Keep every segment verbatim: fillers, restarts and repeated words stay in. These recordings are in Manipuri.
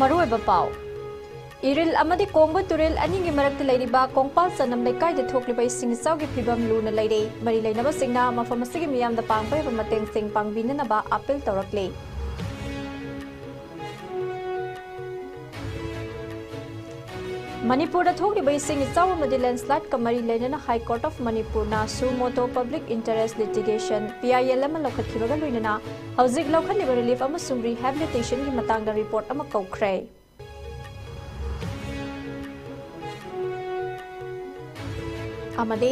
ꯃꯔꯨꯑꯣꯏꯕ ꯄꯥꯎ꯫ ꯏꯔꯤꯜ ꯑꯃꯗꯤ ꯀꯣꯡꯕ ꯇꯨꯔꯦꯜ ꯑꯅꯤꯒꯤ ꯃꯔꯛꯇ ꯂꯩꯔꯤꯕ ꯀꯣꯡꯄꯥꯜ ꯆꯅꯝ ꯂꯩꯀꯥꯏꯗ ꯊꯣꯛꯂꯤꯕ ꯏꯁꯤꯡ ꯏꯆꯥꯎꯒꯤ ꯐꯤꯕꯝ ꯂꯨꯅ ꯂꯩꯔꯦ꯫ ꯃꯔꯤ ꯂꯩꯅꯕꯁꯤꯡꯅ ꯃꯐꯝ ꯑꯁꯤꯒꯤ ꯃꯤꯌꯥꯝꯗ ꯄꯥꯡꯕ ꯌꯥꯕ ꯃꯇꯦꯡꯁꯤꯡ ꯄꯥꯡꯕꯤꯅꯅꯕ ꯑꯥꯄꯤꯜ ꯇꯧꯔꯛꯂꯤ꯫ ꯃꯅꯤꯄꯨꯔꯗ ꯊꯣꯛꯂꯤꯕ ꯏꯁꯤꯡ ꯏꯆꯥꯎ ꯑꯃꯗꯤ ꯂꯦꯟꯁ꯭ꯂꯥꯏꯗꯀ ꯃꯔꯤ ꯂꯩꯅꯅ High Court of ꯃꯅꯤꯄꯨꯔꯅ suo motu public interest litigation, P I L, ꯑꯃ ꯂꯧꯈꯠꯈꯤꯕꯒ ꯂꯣꯏꯅꯅ ꯍꯧꯖꯤꯛ ꯂꯧꯈꯠꯂꯤꯕ ꯔꯤꯂꯤꯐ ꯑꯃꯁꯨꯡ ꯔꯤꯍꯦꯕꯤꯂꯤꯇꯦꯁꯟꯒꯤ ꯃꯇꯥꯡꯗ ꯔꯤꯄꯣꯔꯠ ꯑꯃ ꯀꯧꯈ꯭ꯔꯦ꯫ ꯑꯃꯗꯤ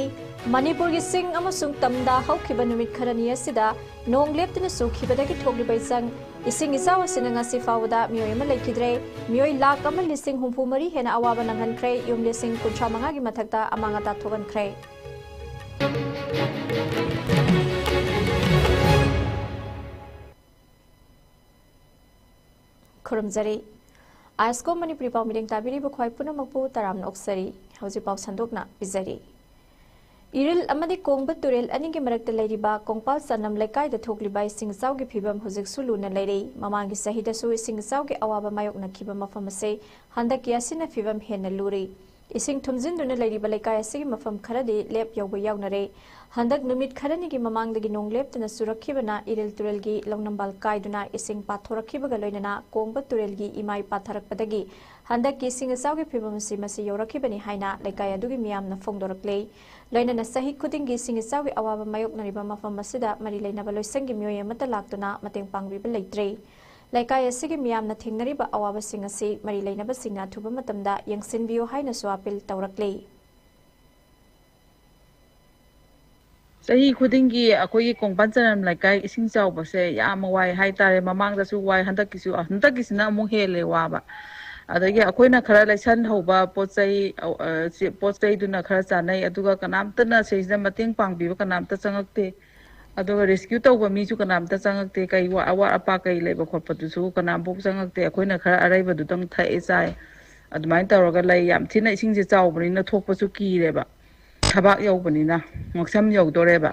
ꯃꯅꯤꯄꯨꯔꯒꯤ ꯆꯤꯡ ꯑꯃꯁꯨꯡ ꯇꯝꯗ ꯍꯧꯈꯤꯕ ꯅꯨꯃꯤꯠ ꯈꯔꯅꯤ ꯑꯁꯤꯗ ꯅꯣꯡ ꯂꯦꯞꯇꯅ ꯆꯨꯈꯤꯕꯗꯒꯤ ꯊꯣꯛꯂꯤꯕ ꯏꯆꯪ ꯏꯁꯤꯡ ꯏꯆꯥꯎ ꯑꯁꯤꯅ ꯉꯁꯤ ꯐꯥꯎꯕꯗ ꯃꯤꯑꯣꯏ ꯑꯃ ꯂꯩꯈꯤꯗ꯭ꯔꯦ꯫ ꯃꯤꯑꯣꯏ ꯂꯥꯈ ꯑꯃ ꯂꯤꯁꯤꯡ ꯍꯨꯝꯐꯨ ꯃꯔꯤ ꯍꯦꯟꯅ ꯑꯋꯥꯕ ꯅꯪꯍꯟꯈ꯭ꯔꯦ꯫ ꯌꯨꯝ ꯂꯤꯁꯤꯡ ꯀꯨꯟꯊ꯭ꯔꯥ ꯃꯉꯥꯒꯤ ꯃꯊꯛꯇ ꯑꯃꯥꯡ ꯑꯇꯥ ꯊꯣꯛꯍꯟꯈ꯭ꯔꯦ꯫ ꯈꯨꯔꯨꯝꯖꯔꯤ꯫ ꯑꯥꯏꯁꯀꯣ ꯃꯅꯤꯄꯨꯔꯤ ꯄꯥꯎ ꯃꯤꯠꯌꯦꯡ ꯇꯥꯕꯤꯔꯤꯕ ꯈ꯭ꯋꯥꯏ ꯄꯨꯝꯅꯃꯛꯄꯨ ꯇꯔꯥꯝꯅ ꯑꯣꯛꯆꯔꯤ꯫ ꯍꯧꯖꯤꯛ ꯄꯥꯎ ꯁꯟꯗꯣꯛꯅ ꯄꯤꯖꯔꯤ꯫ ꯏꯔꯤꯜ ꯑꯃꯗꯤ ꯀꯣꯡꯕ ꯇꯨꯔꯦꯜ ꯑꯅꯤꯒꯤ ꯃꯔꯛꯇ ꯂꯩꯔꯤꯕ ꯀꯣꯡꯄꯥꯜ ꯆꯅꯝ ꯂꯩꯀꯥꯏꯗ ꯊꯣꯛꯂꯤꯕ ꯏꯁꯤꯡ ꯏꯆꯥꯎꯒꯤ ꯐꯤꯕꯝ ꯍꯧꯖꯤꯛꯁꯨ ꯂꯨꯅ ꯂꯩꯔꯤ꯫ ꯃꯃꯥꯡꯒꯤ ꯆꯍꯤꯗꯁꯨ ꯏꯁꯤꯡ ꯏꯆꯥꯎꯒꯤ ꯑꯋꯥꯕ ꯃꯥꯌꯣꯛꯅꯈꯤꯕ ꯃꯐꯝ ꯑꯁꯤ ꯍꯟꯗꯛꯀꯤ ꯑꯁꯤꯅ ꯐꯤꯕꯝ ꯍꯦꯟꯅ ꯂꯨꯔꯤ꯫ ꯏꯁꯤꯡ ꯊꯨꯝꯖꯤꯟꯗꯨꯅ ꯂꯩꯔꯤꯕ ꯂꯩꯀꯥꯏ ꯑꯁꯤꯒꯤ ꯃꯐꯝ ꯈꯔꯗꯤ ꯂꯦꯞ ꯌꯧꯕ ꯌꯥꯎꯅꯔꯦ꯫ ꯍꯟꯗꯛ ꯅꯨꯃꯤꯠ ꯈꯔꯅꯤꯒꯤ ꯃꯃꯥꯡꯗꯒꯤ ꯅꯣꯡ ꯂꯦꯞꯇꯅ ꯆꯨꯔꯛꯈꯤꯕꯅ ꯏꯔꯤꯜ ꯇꯨꯔꯦꯜꯒꯤ ꯂꯧꯅꯝꯕꯥꯜ ꯀꯥꯏꯗꯨꯅ ꯏꯁꯤꯡ ꯄꯥꯊꯣꯔꯛꯈꯤꯕꯒ ꯂꯣꯏꯅꯅ ꯀꯣꯡꯕ ꯇꯨꯔꯦꯜꯒꯤ ꯏꯃꯥꯏ ꯄꯥꯊꯔꯛꯄꯗꯒꯤ ꯍꯟꯗꯛꯀꯤ ꯏꯁꯤꯡ ꯏꯆꯥꯎꯒꯤ ꯐꯤꯕꯝ ꯑꯁꯤ ꯃꯁꯤ ꯌꯧꯔꯛꯈꯤꯕꯅꯤ ꯍꯥꯏꯅ ꯂꯩꯀꯥꯏ ꯑꯗꯨꯒꯤ ꯃꯤꯌꯥꯝꯅ ꯐꯣꯡꯗꯣꯔꯛꯂꯦ꯫ ꯂꯣꯏꯅꯅ ꯆꯍꯤ ꯈꯨꯗꯤꯡꯒꯤ ꯏꯁꯤꯡ ꯏꯆꯥꯎꯒꯤ ꯑꯋꯥꯕ ꯃꯥꯌꯣꯛꯅꯔꯤꯕ ꯃꯐꯝ ꯑꯁꯤꯗ ꯃꯔꯤ ꯂꯩꯅꯕ ꯂꯣꯏꯁꯪꯒꯤ ꯃꯤꯑꯣꯏ ꯑꯃꯠꯇ ꯂꯥꯛꯇꯨꯅ ꯃꯇꯦꯡ ꯄꯥꯡꯕꯤꯕ ꯂꯩꯇ꯭ꯔꯦ꯫ ꯂꯩꯀꯥꯏ ꯑꯁꯤꯒꯤ ꯃꯤꯌꯥꯝꯅ ꯊꯦꯡꯅꯔꯤꯕ ꯑꯋꯥꯕꯁꯤꯡ ꯑꯁꯤ ꯃꯔꯤ ꯂꯩꯅꯕꯁꯤꯡꯅ ꯑꯊꯨꯕ ꯃꯇꯝꯗ ꯌꯦꯡꯁꯤꯟꯕꯤꯌꯨ ꯍꯥꯏꯅꯁꯨ ꯑꯥꯄꯤꯜ ꯇꯧꯔꯛꯂꯤ꯫ ꯆꯍꯤ ꯈꯨꯗꯤꯡꯒꯤ ꯑꯩꯈꯣꯏꯒꯤ ꯀꯣꯡꯄꯥꯟ ꯆꯅꯝ ꯂꯩꯀꯥꯏ ꯏꯁꯤꯡ ꯆꯥꯎꯕꯁꯦ ꯌꯥꯝ ꯋꯥꯏ ꯍꯥꯏꯇꯥꯔꯦ꯫ ꯃꯃꯥꯡꯗꯁꯨ ꯋꯥꯏ, ꯍꯟꯗꯛꯀꯤꯁꯨ, ꯍꯟꯗꯛꯀꯤꯁꯤꯅ ꯑꯃꯨꯛ ꯍꯦꯜꯂꯦ ꯋꯥꯕ꯫ ꯑꯗꯒꯤ ꯑꯩꯈꯣꯏꯅ ꯈꯔ ꯂꯩꯁꯟꯍꯧꯕ ꯄꯣꯠ ꯆꯩ, ꯑ, ꯆꯦ-, ꯄꯣꯠ ꯆꯩꯗꯨꯅ ꯈꯔ ꯆꯥꯅꯩ, ꯑꯗꯨꯒ ꯀꯅꯥꯝꯇꯅ ꯁꯤꯗꯩꯁꯤꯗ ꯃꯇꯦꯡ ꯄꯥꯡꯕꯤꯕ ꯀꯅꯥꯝꯇ ꯆꯪꯉꯛꯇꯦ꯫ ꯑꯗꯨꯒ rescue ꯇꯧꯕ ꯃꯤꯁꯨ ꯀꯅꯥꯝꯇ ꯆꯪꯉꯛꯇꯦ꯫ ꯀꯩ ꯋꯥ-, ꯑꯋꯥꯠ ꯑꯄꯥ ꯀꯩ ꯂꯩꯕ ꯈꯣꯠꯄꯗꯨꯁꯨ ꯀꯅꯥꯝꯐꯥꯎ ꯆꯪꯉꯛꯇꯦ꯫ ꯑꯩꯈꯣꯏꯅ ꯈꯔ ꯑꯔꯩꯕꯗꯨꯗꯪ ꯊꯛꯑꯦ ꯆꯥꯏ꯫ ꯑꯗꯨꯃꯥꯏꯅ ꯇꯧꯔꯒ ꯂꯩ꯫ ꯌꯥꯝ ꯊꯤꯅ ꯏꯁꯤꯡꯁꯦ ꯆꯥꯎꯕꯅꯤꯅ ꯊꯣꯛꯄꯁꯨ ꯀꯤꯔꯦꯕ꯫ ꯊꯕꯥꯛ ꯌꯧꯕꯅꯤꯅ, ꯉꯛꯁꯝ ꯌꯧꯗꯣꯔꯦꯕ꯫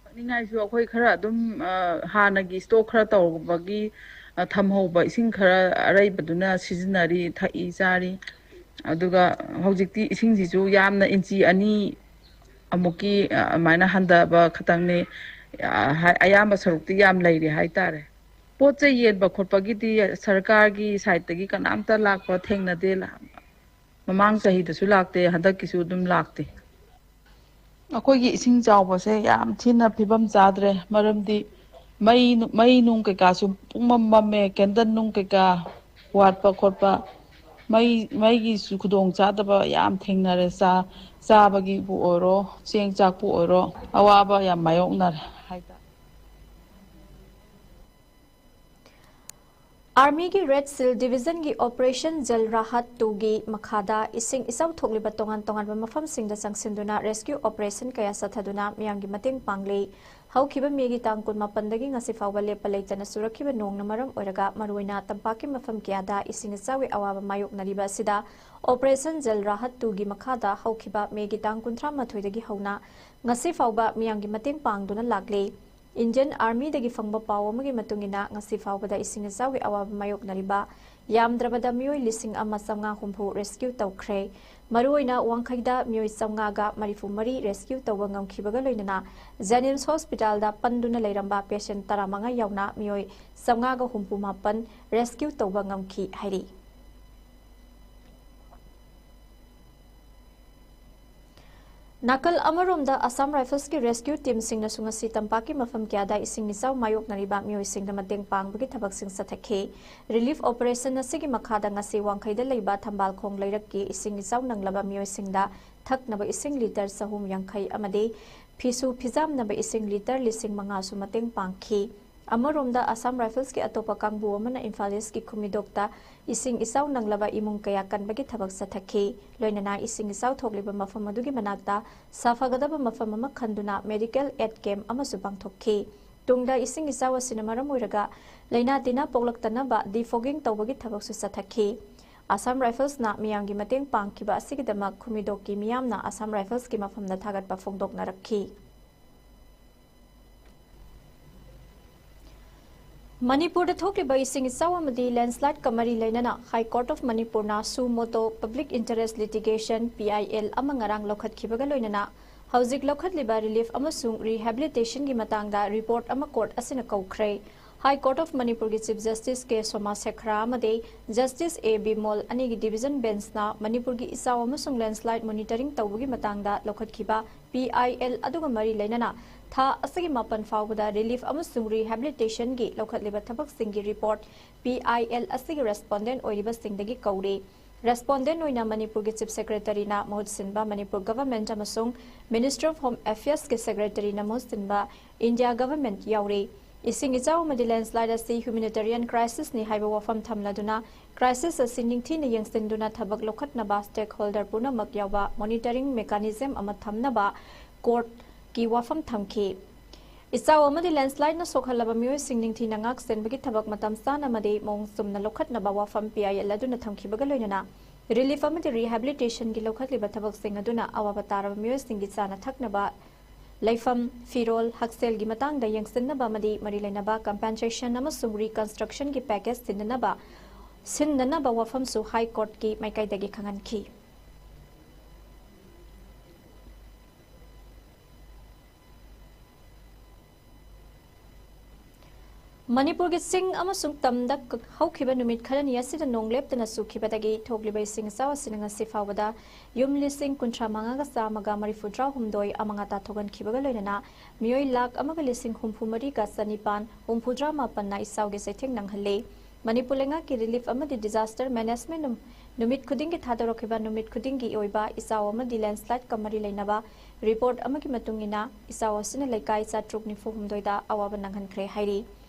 ꯊꯛꯅꯤꯡꯉꯥꯏꯁꯨ ꯑꯩꯈꯣꯏ ꯈꯔ ꯑꯗꯨꯝ, ꯑ, ꯍꯥꯟꯅꯒꯤ stock ꯈꯔ ꯇꯧꯕꯒꯤ ꯑ, ꯊꯝꯍꯧꯕ ꯏꯁꯤꯡ ꯈꯔ ꯑꯔꯩꯕꯗꯨꯅ ꯁꯤꯖꯤꯟꯅꯔꯤ, ꯊꯛꯏ, ꯆꯥꯔꯤ꯫ ꯑꯗꯨꯒ ꯍꯧꯖꯤꯛꯇꯤ ꯏꯁꯤꯡꯁꯤꯁꯨ ꯌꯥꯝꯅ ꯏꯟꯆꯤ ꯑꯅꯤ ꯑꯃꯨꯛꯀꯤ, ꯑ, ꯑꯗꯨꯃꯥꯏꯅ ꯍꯟꯊꯕ ꯈꯛꯇꯪꯅꯤ꯫ ꯑ, ꯍꯥꯏ-, ꯑꯌꯥꯝꯕ ꯁꯔꯨꯛꯇꯤ ꯌꯥꯝ ꯂꯩꯔꯤ ꯍꯥꯏꯇꯥꯔꯦ꯫ ꯄꯣꯠ ꯆꯩ ꯌꯦꯟꯕ ꯈꯣꯠꯄꯒꯤꯗꯤ ꯁꯔꯀꯥꯔꯒꯤ ꯁꯥꯏꯠꯇꯒꯤ ꯀꯅꯥꯝꯇ ꯂꯥꯛꯄ ꯊꯦꯡꯅꯗꯦ꯫ ꯃꯃꯥꯡ ꯆꯍꯤꯗꯁꯨ ꯂꯥꯛꯇꯦ, ꯍꯟꯗꯛꯀꯤꯁꯨ ꯑꯗꯨꯝ ꯂꯥꯛꯇꯦ꯫ ꯑꯩꯈꯣꯏꯒꯤ ꯏꯁꯤꯡ ꯆꯥꯎꯕꯁꯦ ꯌꯥꯝ ꯊꯤꯅ ꯐꯤꯕꯝ ꯆꯥꯗ꯭ꯔꯦ, ꯃꯔꯝꯗꯤ ꯃꯩ, ꯃꯩ ꯅꯨꯡ ꯀꯩꯀꯥꯁꯨ ꯄꯨꯡꯃꯝ ꯃꯝꯃꯦ, ꯀꯦꯟꯗꯜ ꯅꯨꯡ ꯀꯩꯀꯥ ꯋꯥꯠꯄ ꯈꯣꯠꯄ, ꯃꯩ, ꯃꯩꯒꯤꯁꯨ ꯈꯨꯗꯣꯡ ꯆꯥꯗꯕ ꯌꯥꯝ ꯊꯦꯡꯅꯔꯦ꯫ ꯆꯥ-, ꯆꯥꯕꯒꯤꯕꯨ ꯑꯣꯏꯔꯣ, ꯆꯦꯡ ꯆꯥꯛꯄꯨ ꯑꯣꯏꯔꯣ, ꯑꯋꯥꯕ ꯌꯥꯝ ꯃꯥꯌꯣꯛꯅꯔꯦ ꯍꯥꯏꯇꯥꯔꯦ꯫ ꯑꯥꯔꯃꯤꯒꯤ ꯔꯦꯗ ꯁꯤꯜ ꯗꯤꯕꯤꯖꯟꯒꯤ ꯑꯣꯄꯔꯦꯁꯟ ꯖꯜ ꯔꯥꯍꯠ ꯇꯨꯒꯤ ꯃꯈꯥꯗ ꯏꯁꯤꯡ ꯏꯆꯥꯎ ꯊꯣꯛꯂꯤꯕ ꯇꯣꯉꯥꯟ ꯇꯣꯉꯥꯟꯕ ꯃꯐꯝꯁꯤꯡꯗ ꯆꯪꯁꯤꯟꯗꯨꯅ ꯔꯦꯁꯀ꯭ꯌꯨ ꯑꯣꯄꯔꯦꯁꯟ ꯀꯌꯥ ꯆꯠꯊꯗꯨꯅ ꯃꯤꯌꯥꯝꯒꯤ ꯃꯇꯦꯡ ꯄꯥꯡꯂꯤ꯫ ꯍꯧꯈꯤꯕ ꯃꯦꯒꯤ ꯇꯥꯡ ꯀꯨꯟꯃꯥꯄꯟꯗꯒꯤ ꯉꯁꯤ ꯐꯥꯎꯕ ꯂꯦꯞꯄ ꯂꯩꯇꯅ ꯆꯨꯔꯛꯈꯤꯕ ꯅꯣꯡꯅ ꯃꯔꯝ ꯑꯣꯏꯔꯒ ꯃꯔꯨꯑꯣꯏꯅ ꯇꯝꯄꯥꯛꯀꯤ ꯃꯐꯝ ꯀꯌꯥꯗ ꯏꯁꯤꯡ ꯏꯆꯥꯎꯒꯤ ꯑꯋꯥꯕ ꯃꯥꯌꯣꯛꯅꯔꯤꯕ ꯑꯁꯤꯗ ꯑꯣꯄꯔꯦꯁꯟ ꯖꯜ ꯔꯥꯍꯠ ꯇꯨꯒꯤ ꯃꯈꯥꯗ ꯍꯧꯈꯤꯕ ꯃꯦꯒꯤ ꯇꯥꯡ ꯀꯨꯟꯊ꯭ꯔꯥ ꯃꯥꯊꯣꯏꯗꯒꯤ ꯍꯧꯅ ꯉꯁꯤ ꯐꯥꯎꯕ ꯃꯤꯌꯥꯝꯒꯤ ꯃꯇꯦꯡ ꯄꯥꯡꯗꯨꯅ ꯂꯥꯛꯂꯤ꯫ ꯏꯟꯗꯤꯌꯟ ꯑꯥꯔꯃꯤꯗꯒꯤ ꯐꯪꯕ ꯄꯥꯎ ꯑꯃꯒꯤ ꯃꯇꯨꯡ ꯏꯟꯅ, ꯉꯁꯤ ꯐꯥꯎꯕꯗ ꯏꯁꯤꯡ ꯏꯆꯥꯎꯒꯤ ꯑꯋꯥꯕ ꯃꯥꯌꯣꯛꯅꯔꯤꯕ ꯌꯥꯝꯗ꯭ꯔꯕꯗ ꯃꯤꯑꯣꯏ ꯂꯤꯁꯤꯡ ꯑꯃ ꯆꯥꯝꯃꯉꯥ ꯍꯨꯝꯐꯨ ꯔꯦꯁꯀ꯭ꯌꯨ ꯇꯧꯈ꯭ꯔꯦ꯫ ꯃꯔꯨꯑꯣꯏꯅ ꯋꯥꯡꯈꯩꯗ ꯃꯤꯑꯣꯏ ꯆꯥꯝꯃꯉꯥꯒ ꯃꯔꯤꯐꯨ ꯃꯔꯤ ꯔꯦꯁꯀ꯭ꯌꯨ ꯇꯧꯕ ꯉꯝꯈꯤꯕꯒ ꯂꯣꯏꯅꯅ, ꯖꯦꯅꯤꯝꯁ ꯍꯣꯁꯄꯤꯇꯥꯜꯗ ꯄꯟꯗꯨꯅ ꯂꯩꯔꯝꯕ ꯄꯦꯁꯦꯟ ꯇꯔꯥꯃꯉꯥ ꯌꯥꯎꯅ ꯃꯤꯑꯣꯏ ꯆꯥꯝꯃꯉꯥꯒ ꯍꯨꯝꯐꯨ ꯃꯥꯄꯟ ꯔꯦꯁꯀ꯭ꯌꯨ ꯇꯧꯕ ꯉꯝꯈꯤ ꯍꯥꯏꯔꯤ꯫ ꯅꯥꯀꯜ ꯑꯃꯔꯣꯝꯗ, ꯑꯁꯥꯝ ꯔꯥꯏꯐꯜꯁꯀꯤ ꯔꯦꯁꯀ꯭ꯌꯨ ꯇꯤꯝꯁꯤꯡꯅꯁꯨ ꯉꯁꯤ ꯇꯝꯄꯥꯛꯀꯤ ꯃꯐꯝ ꯀꯌꯥꯗ ꯏꯁꯤꯡ ꯏꯆꯥꯎ ꯃꯥꯌꯣꯛꯅꯔꯤꯕ ꯃꯤꯑꯣꯏꯁꯤꯡꯗ ꯃꯇꯦꯡ ꯄꯥꯡꯕꯒꯤ ꯊꯕꯛꯁꯤꯡ ꯆꯠꯊꯈꯤ꯫ ꯔꯤꯂꯤꯐ ꯑꯣꯄꯔꯦꯁꯟ ꯑꯁꯤꯒꯤ ꯃꯈꯥꯗ ꯉꯁꯤ ꯋꯥꯡꯈꯩꯗ ꯂꯩꯕ ꯊꯝꯕꯥꯜꯈꯣꯡ ꯂꯩꯔꯛꯀꯤ ꯏꯁꯤꯡ ꯏꯆꯥꯎ ꯅꯪꯂꯕ ꯃꯤꯑꯣꯏꯁꯤꯡꯗ ꯊꯛꯅꯕ ꯏꯁꯤꯡ ꯂꯤꯇꯔ ꯆꯍꯨꯝ ꯌꯥꯡꯈꯩ ꯑꯃꯗꯤ ꯐꯤꯁꯨ ꯐꯤꯖꯥꯝꯅꯕ ꯏꯁꯤꯡ ꯂꯤꯇꯔ ꯂꯤꯁꯤꯡ ꯃꯉꯥꯁꯨ ꯃꯇꯦꯡ ꯄꯥꯡꯈꯤ꯫ ꯑꯃꯔꯣꯝꯗ, ꯑꯁꯥꯝ ꯔꯥꯏꯐꯜꯁꯀꯤ ꯑꯇꯣꯞꯄ ꯀꯥꯡꯕꯨ ꯑꯃꯅ ꯏꯝꯐꯥꯜ ꯏꯁꯀꯤ ꯈꯨꯃꯤꯗꯣꯛꯇ ꯏꯁꯤꯡ ꯏꯆꯥꯎ ꯅꯪꯂꯕ ꯏꯃꯨꯡ ꯀꯌꯥ ꯀꯟꯕꯒꯤ ꯊꯕꯛ ꯆꯠꯊꯈꯤ꯫ ꯂꯣꯏꯅꯅ ꯏꯁꯤꯡ ꯏꯆꯥꯎ ꯊꯣꯛꯂꯤꯕ ꯃꯐꯝ ꯑꯗꯨꯒꯤ ꯃꯅꯥꯛꯇ ꯁꯥꯐꯒꯗꯕ ꯃꯐꯝ ꯑꯃ ꯈꯟꯗꯨꯅ ꯃꯦꯗꯤꯀꯦꯜ ꯑꯦꯗ ꯀꯦꯝꯞ ꯑꯃꯁꯨ ꯄꯥꯡꯊꯣꯛꯈꯤ꯫ ꯇꯨꯡꯗ ꯏꯁꯤꯡ ꯏꯆꯥꯎ ꯑꯁꯤꯅ ꯃꯔꯝ ꯑꯣꯏꯔꯒ ꯂꯥꯏꯅꯥ ꯇꯤꯟꯅꯥ ꯄꯣꯛꯂꯛꯇꯅꯕ ꯗꯤꯐꯣꯒꯤꯡ ꯇꯧꯕꯒꯤ ꯊꯕꯛꯁꯨ ꯆꯠꯊꯈꯤ꯫ ꯑꯁꯥꯝ ꯔꯥꯏꯐꯜꯁꯅ ꯃꯤꯌꯥꯝꯒꯤ ꯃꯇꯦꯡ ꯄꯥꯡꯈꯤꯕ ꯑꯁꯤꯒꯤꯗꯃꯛ ꯈꯨꯃꯤꯗꯣꯛꯀꯤ ꯃꯤꯌꯥꯝꯅ ꯑꯁꯥꯝ ꯔꯥꯏꯐꯜꯁꯀꯤ ꯃꯐꯝꯗ ꯊꯥꯒꯠꯄ ꯐꯣꯡꯗꯣꯛꯅꯔꯛꯈꯤ꯫ ꯃꯅꯤꯄꯨꯔꯗ ꯊꯣꯛꯂꯤꯕ ꯏꯁꯤꯡ ꯏꯆꯥꯎ ꯑꯃꯗꯤ ꯂꯦꯟꯁ꯭ꯂꯥꯏꯗꯀ ꯃꯔꯤ ꯂꯩꯅꯅ ꯍꯥꯏ ꯀꯣꯔꯠ ꯑꯣꯐ ꯃꯅꯤꯄꯨꯔꯅ suo motu public interest litigation, P I L, ꯑꯃ ꯉꯔꯥꯡ ꯂꯧꯈꯠꯈꯤꯕꯒ ꯂꯣꯏꯅꯅ ꯍꯧꯖꯤꯛ ꯂꯧꯈꯠꯂꯤꯕ ꯔꯤꯂꯤꯐ ꯑꯃꯁꯨꯡ ꯔꯤꯍꯦꯕꯤꯂꯤꯇꯦꯁꯟꯒꯤ ꯃꯇꯥꯡꯗ ꯔꯤꯄꯣꯔꯠ ꯑꯃ ꯀꯣꯔꯠ ꯑꯁꯤꯅ ꯀꯧꯈ꯭ꯔꯦ꯫ ꯍꯥꯏ ꯀꯣꯔꯠ ꯑꯣꯐ ꯃꯅꯤꯄꯨꯔꯒꯤ ꯆꯤꯐ ꯖꯁꯇꯤꯁ ꯀꯦ ꯁꯣꯃꯥ ꯁꯦꯈ꯭ꯔꯥ ꯑꯃꯗꯤ ꯖꯁꯇꯤꯁ ꯑꯦ ꯕꯤꯃꯣꯜ ꯑꯅꯤꯒꯤ ꯗꯤꯚꯤꯖꯟ ꯕꯦꯟꯁꯅ ꯃꯅꯤꯄꯨꯔꯒꯤ ꯏꯆꯥꯎ ꯑꯃꯁꯨꯡ ꯂꯦꯟꯁ꯭ꯂꯥꯏꯗ ꯃꯣꯅꯤꯇꯔꯤꯡ ꯇꯧꯕꯒꯤ ꯃꯇꯥꯡꯗ ꯂꯧꯈꯠꯈꯤꯕ ꯄꯤ ꯑꯥꯏ ꯑꯦꯜ ꯑꯗꯨꯒ ꯃꯔꯤ ꯂꯩꯅꯅ ꯊꯥ ꯑꯁꯤꯒꯤ ꯃꯥꯄꯟ ꯐꯥꯎꯕꯗ ꯔꯤꯂꯤꯐ ꯑꯃꯁꯨꯡ ꯔꯤꯍꯦꯕꯤꯂꯤꯇꯦꯁꯟꯒꯤ ꯂꯧꯈꯠꯂꯤꯕ ꯊꯕꯛꯁꯤꯡꯒꯤ ꯔꯤꯄꯣꯔꯠ ꯄꯤ ꯑꯥꯏ ꯑꯦꯜ ꯑꯁꯤꯒꯤ ꯔꯦꯁꯄꯣꯟꯗꯦꯟ ꯑꯣꯏꯔꯤꯕꯁꯤꯡꯗꯒꯤ ꯀꯧꯔꯤ꯫ ꯔꯦꯁꯄꯣꯟꯗꯦꯟ ꯑꯣꯏꯅ ꯃꯅꯤꯄꯨꯔꯒꯤ ꯆꯤꯐ ꯁꯦꯀ꯭ꯔꯦꯇꯔꯤꯅ ꯃꯍꯨꯠ ꯁꯤꯟꯕ ꯃꯅꯤꯄꯨꯔ ꯒꯚꯔꯟꯃꯦꯟꯠ ꯑꯃꯁꯨꯡ ꯃꯤꯅꯤꯁꯇ꯭ꯔꯤ ꯑꯣꯐ ꯍꯣꯝ ꯑꯦꯐꯤꯌꯔꯁꯀꯤ ꯁꯦꯀ꯭ꯔꯦꯇꯔꯤꯅ ꯃꯍꯨꯠ ꯁꯤꯟꯕ ꯏꯟꯗꯤꯌꯥ ꯒꯚꯔꯟꯃꯦꯟꯠ ꯌꯥꯎꯔꯤ꯫ ꯏꯁꯤꯡ ꯏꯆꯥꯎ ꯑꯃꯗꯤ ꯂꯦꯟꯁ꯭ꯂꯥꯏꯗ ꯑꯁꯤ ꯍ꯭ꯌꯨꯃꯦꯅꯤꯇꯦꯔꯤꯌꯟ ꯀ꯭ꯔꯥꯏꯁꯤꯁꯅꯤ ꯍꯥꯏꯕ ꯋꯥꯐꯝ ꯊꯝꯂꯗꯨꯅ, ꯀ꯭ꯔꯥꯏꯁꯤꯁ ꯑꯁꯤ ꯅꯤꯡꯊꯤꯅ ꯌꯦꯡꯁꯤꯟꯗꯨꯅ ꯊꯕꯛ ꯂꯧꯈꯠꯅꯕ ꯁ꯭ꯇꯦꯛꯍꯣꯜꯗꯔ ꯄꯨꯝꯅꯃꯛ ꯌꯥꯎꯕ ꯃꯣꯅꯤꯇꯔꯤꯡ ꯃꯦꯀꯥꯅꯤꯖꯝ ꯑꯃ ꯊꯝꯅꯕ ꯀꯣꯔꯠꯀꯤ ꯋꯥꯐꯝ ꯊꯝꯈꯤ꯫ ꯏꯆꯥꯎ ꯑꯃꯗꯤ ꯂꯦꯟꯁ꯭ꯂꯥꯏꯗꯅ ꯁꯣꯛꯍꯜꯂꯕ ꯃꯤꯑꯣꯏꯁꯤꯡ ꯅꯤꯡꯊꯤꯅ ꯉꯥꯛ ꯁꯦꯟꯕꯒꯤ ꯊꯕꯛ ꯃꯇꯝ ꯆꯥꯅ ꯑꯃꯗꯤ ꯃꯑꯣꯡ ꯆꯨꯝꯅ ꯂꯧꯈꯠꯅꯕ ꯋꯥꯐꯝ ꯄꯤ ꯑꯥꯏ ꯑꯦꯜ ꯑꯗꯨꯅ ꯊꯝꯈꯤꯕꯒ ꯂꯣꯏꯅꯅ, ꯔꯤꯂꯤꯐ ꯑꯃꯗꯤ ꯔꯤꯍꯦꯕꯤꯂꯤꯇꯦꯁꯟꯒꯤ ꯂꯧꯈꯠꯂꯤꯕ ꯊꯕꯛꯁꯤꯡ ꯑꯗꯨꯅ ꯑꯋꯥꯕ ꯇꯥꯔꯕ ꯃꯤꯑꯣꯏꯁꯤꯡꯒꯤ ꯆꯥꯅ ꯊꯛꯅꯕ ꯂꯩꯐꯝ, ꯐꯤꯔꯣꯜ, ꯍꯛꯁꯦꯜꯒꯤ ꯃꯇꯥꯡꯗ ꯌꯦꯡꯁꯤꯟꯅꯕ ꯑꯃꯗꯤ ꯃꯔꯤ ꯂꯩꯅꯕ ꯀꯝꯄꯦꯟꯁꯦꯁꯟ ꯑꯃꯁꯨꯡ ꯔꯤꯀꯟꯁꯇ꯭ꯔꯛꯁꯟꯒꯤ ꯄꯦꯀꯦꯖ ꯁꯤꯟꯅꯅꯕ, ꯁꯤꯟꯅꯅꯕ ꯋꯥꯐꯝꯁꯨ ꯍꯥꯏ ꯀꯣꯔꯠꯀꯤ ꯃꯥꯏꯀꯩꯗꯒꯤ ꯈꯪꯍꯟꯈꯤ꯫ ꯃꯅꯤꯄꯨꯔꯒꯤ ꯆꯤꯡ ꯑꯃꯁꯨꯡ ꯇꯝꯗ ꯍꯧꯈꯤꯕ ꯅꯨꯃꯤꯠ ꯈꯔꯅꯤ ꯑꯁꯤꯗ ꯅꯣꯡ ꯂꯦꯞꯇꯅ ꯆꯨꯈꯤꯕꯗꯒꯤ ꯊꯣꯛꯂꯤꯕ ꯏꯁꯤꯡ ꯏꯆꯥꯎ ꯑꯁꯤꯅ ꯉꯁꯤ ꯐꯥꯎꯕꯗ ꯌꯨꯝ ꯂꯤꯁꯤꯡ ꯀꯨꯟꯊ꯭ꯔꯥ ꯃꯉꯥꯒ ꯆꯥꯝꯃꯒ ꯃꯔꯤꯐꯨꯇꯔꯥ ꯍꯨꯝꯗꯣꯏ ꯑꯃꯉꯥꯇ ꯊꯣꯛꯍꯟꯈꯤꯕꯒ ꯂꯣꯏꯅꯅ ꯃꯤꯑꯣꯏ ꯂꯥꯈ ꯑꯃꯒ ꯂꯤꯁꯤꯡ ꯍꯨꯝꯐꯨ ꯃꯔꯤꯒ ꯆꯅꯤꯄꯥꯟ ꯍꯨꯝꯐꯨꯇꯔꯥ ꯃꯥꯄꯟꯅ ꯏꯆꯥꯎꯒꯤ ꯆꯩꯊꯦꯡ ꯅꯪꯍꯜꯂꯤ꯫ ꯃꯅꯤꯄꯨꯔ ꯂꯩꯉꯥꯛꯀꯤ ꯔꯤꯂꯤꯐ ꯑꯃꯗꯤ ꯗꯤꯖꯥꯁꯇꯔ ꯃꯦꯅꯦꯖꯃꯦꯟꯠ ꯅꯨꯃꯤꯠ ꯈꯨꯗꯤꯡꯒꯤ ꯊꯥꯗꯣꯔꯛꯈꯤꯕ ꯅꯨꯃꯤꯠ ꯈꯨꯗꯤꯡꯒꯤ ꯑꯣꯏꯕ ꯏꯆꯥꯎ ꯑꯃꯗꯤ ꯂꯦꯟꯁ꯭ꯂꯥꯏꯗꯀ ꯃꯔꯤ ꯂꯩꯅꯕ ꯔꯤꯄꯣꯔꯠ ꯑꯃꯒꯤ ꯃꯇꯨꯡ ꯏꯟꯅ, ꯏꯆꯥꯎ ꯑꯁꯤꯅ ꯂꯩꯀꯥꯏ ꯆꯥꯇ꯭ꯔꯨꯛ ꯅꯤꯐꯨ ꯍꯨꯝꯗꯣꯏꯗ ꯑꯋꯥꯕ ꯅꯪꯍꯟꯈ꯭ꯔꯦ ꯍꯥꯏꯔꯤ꯫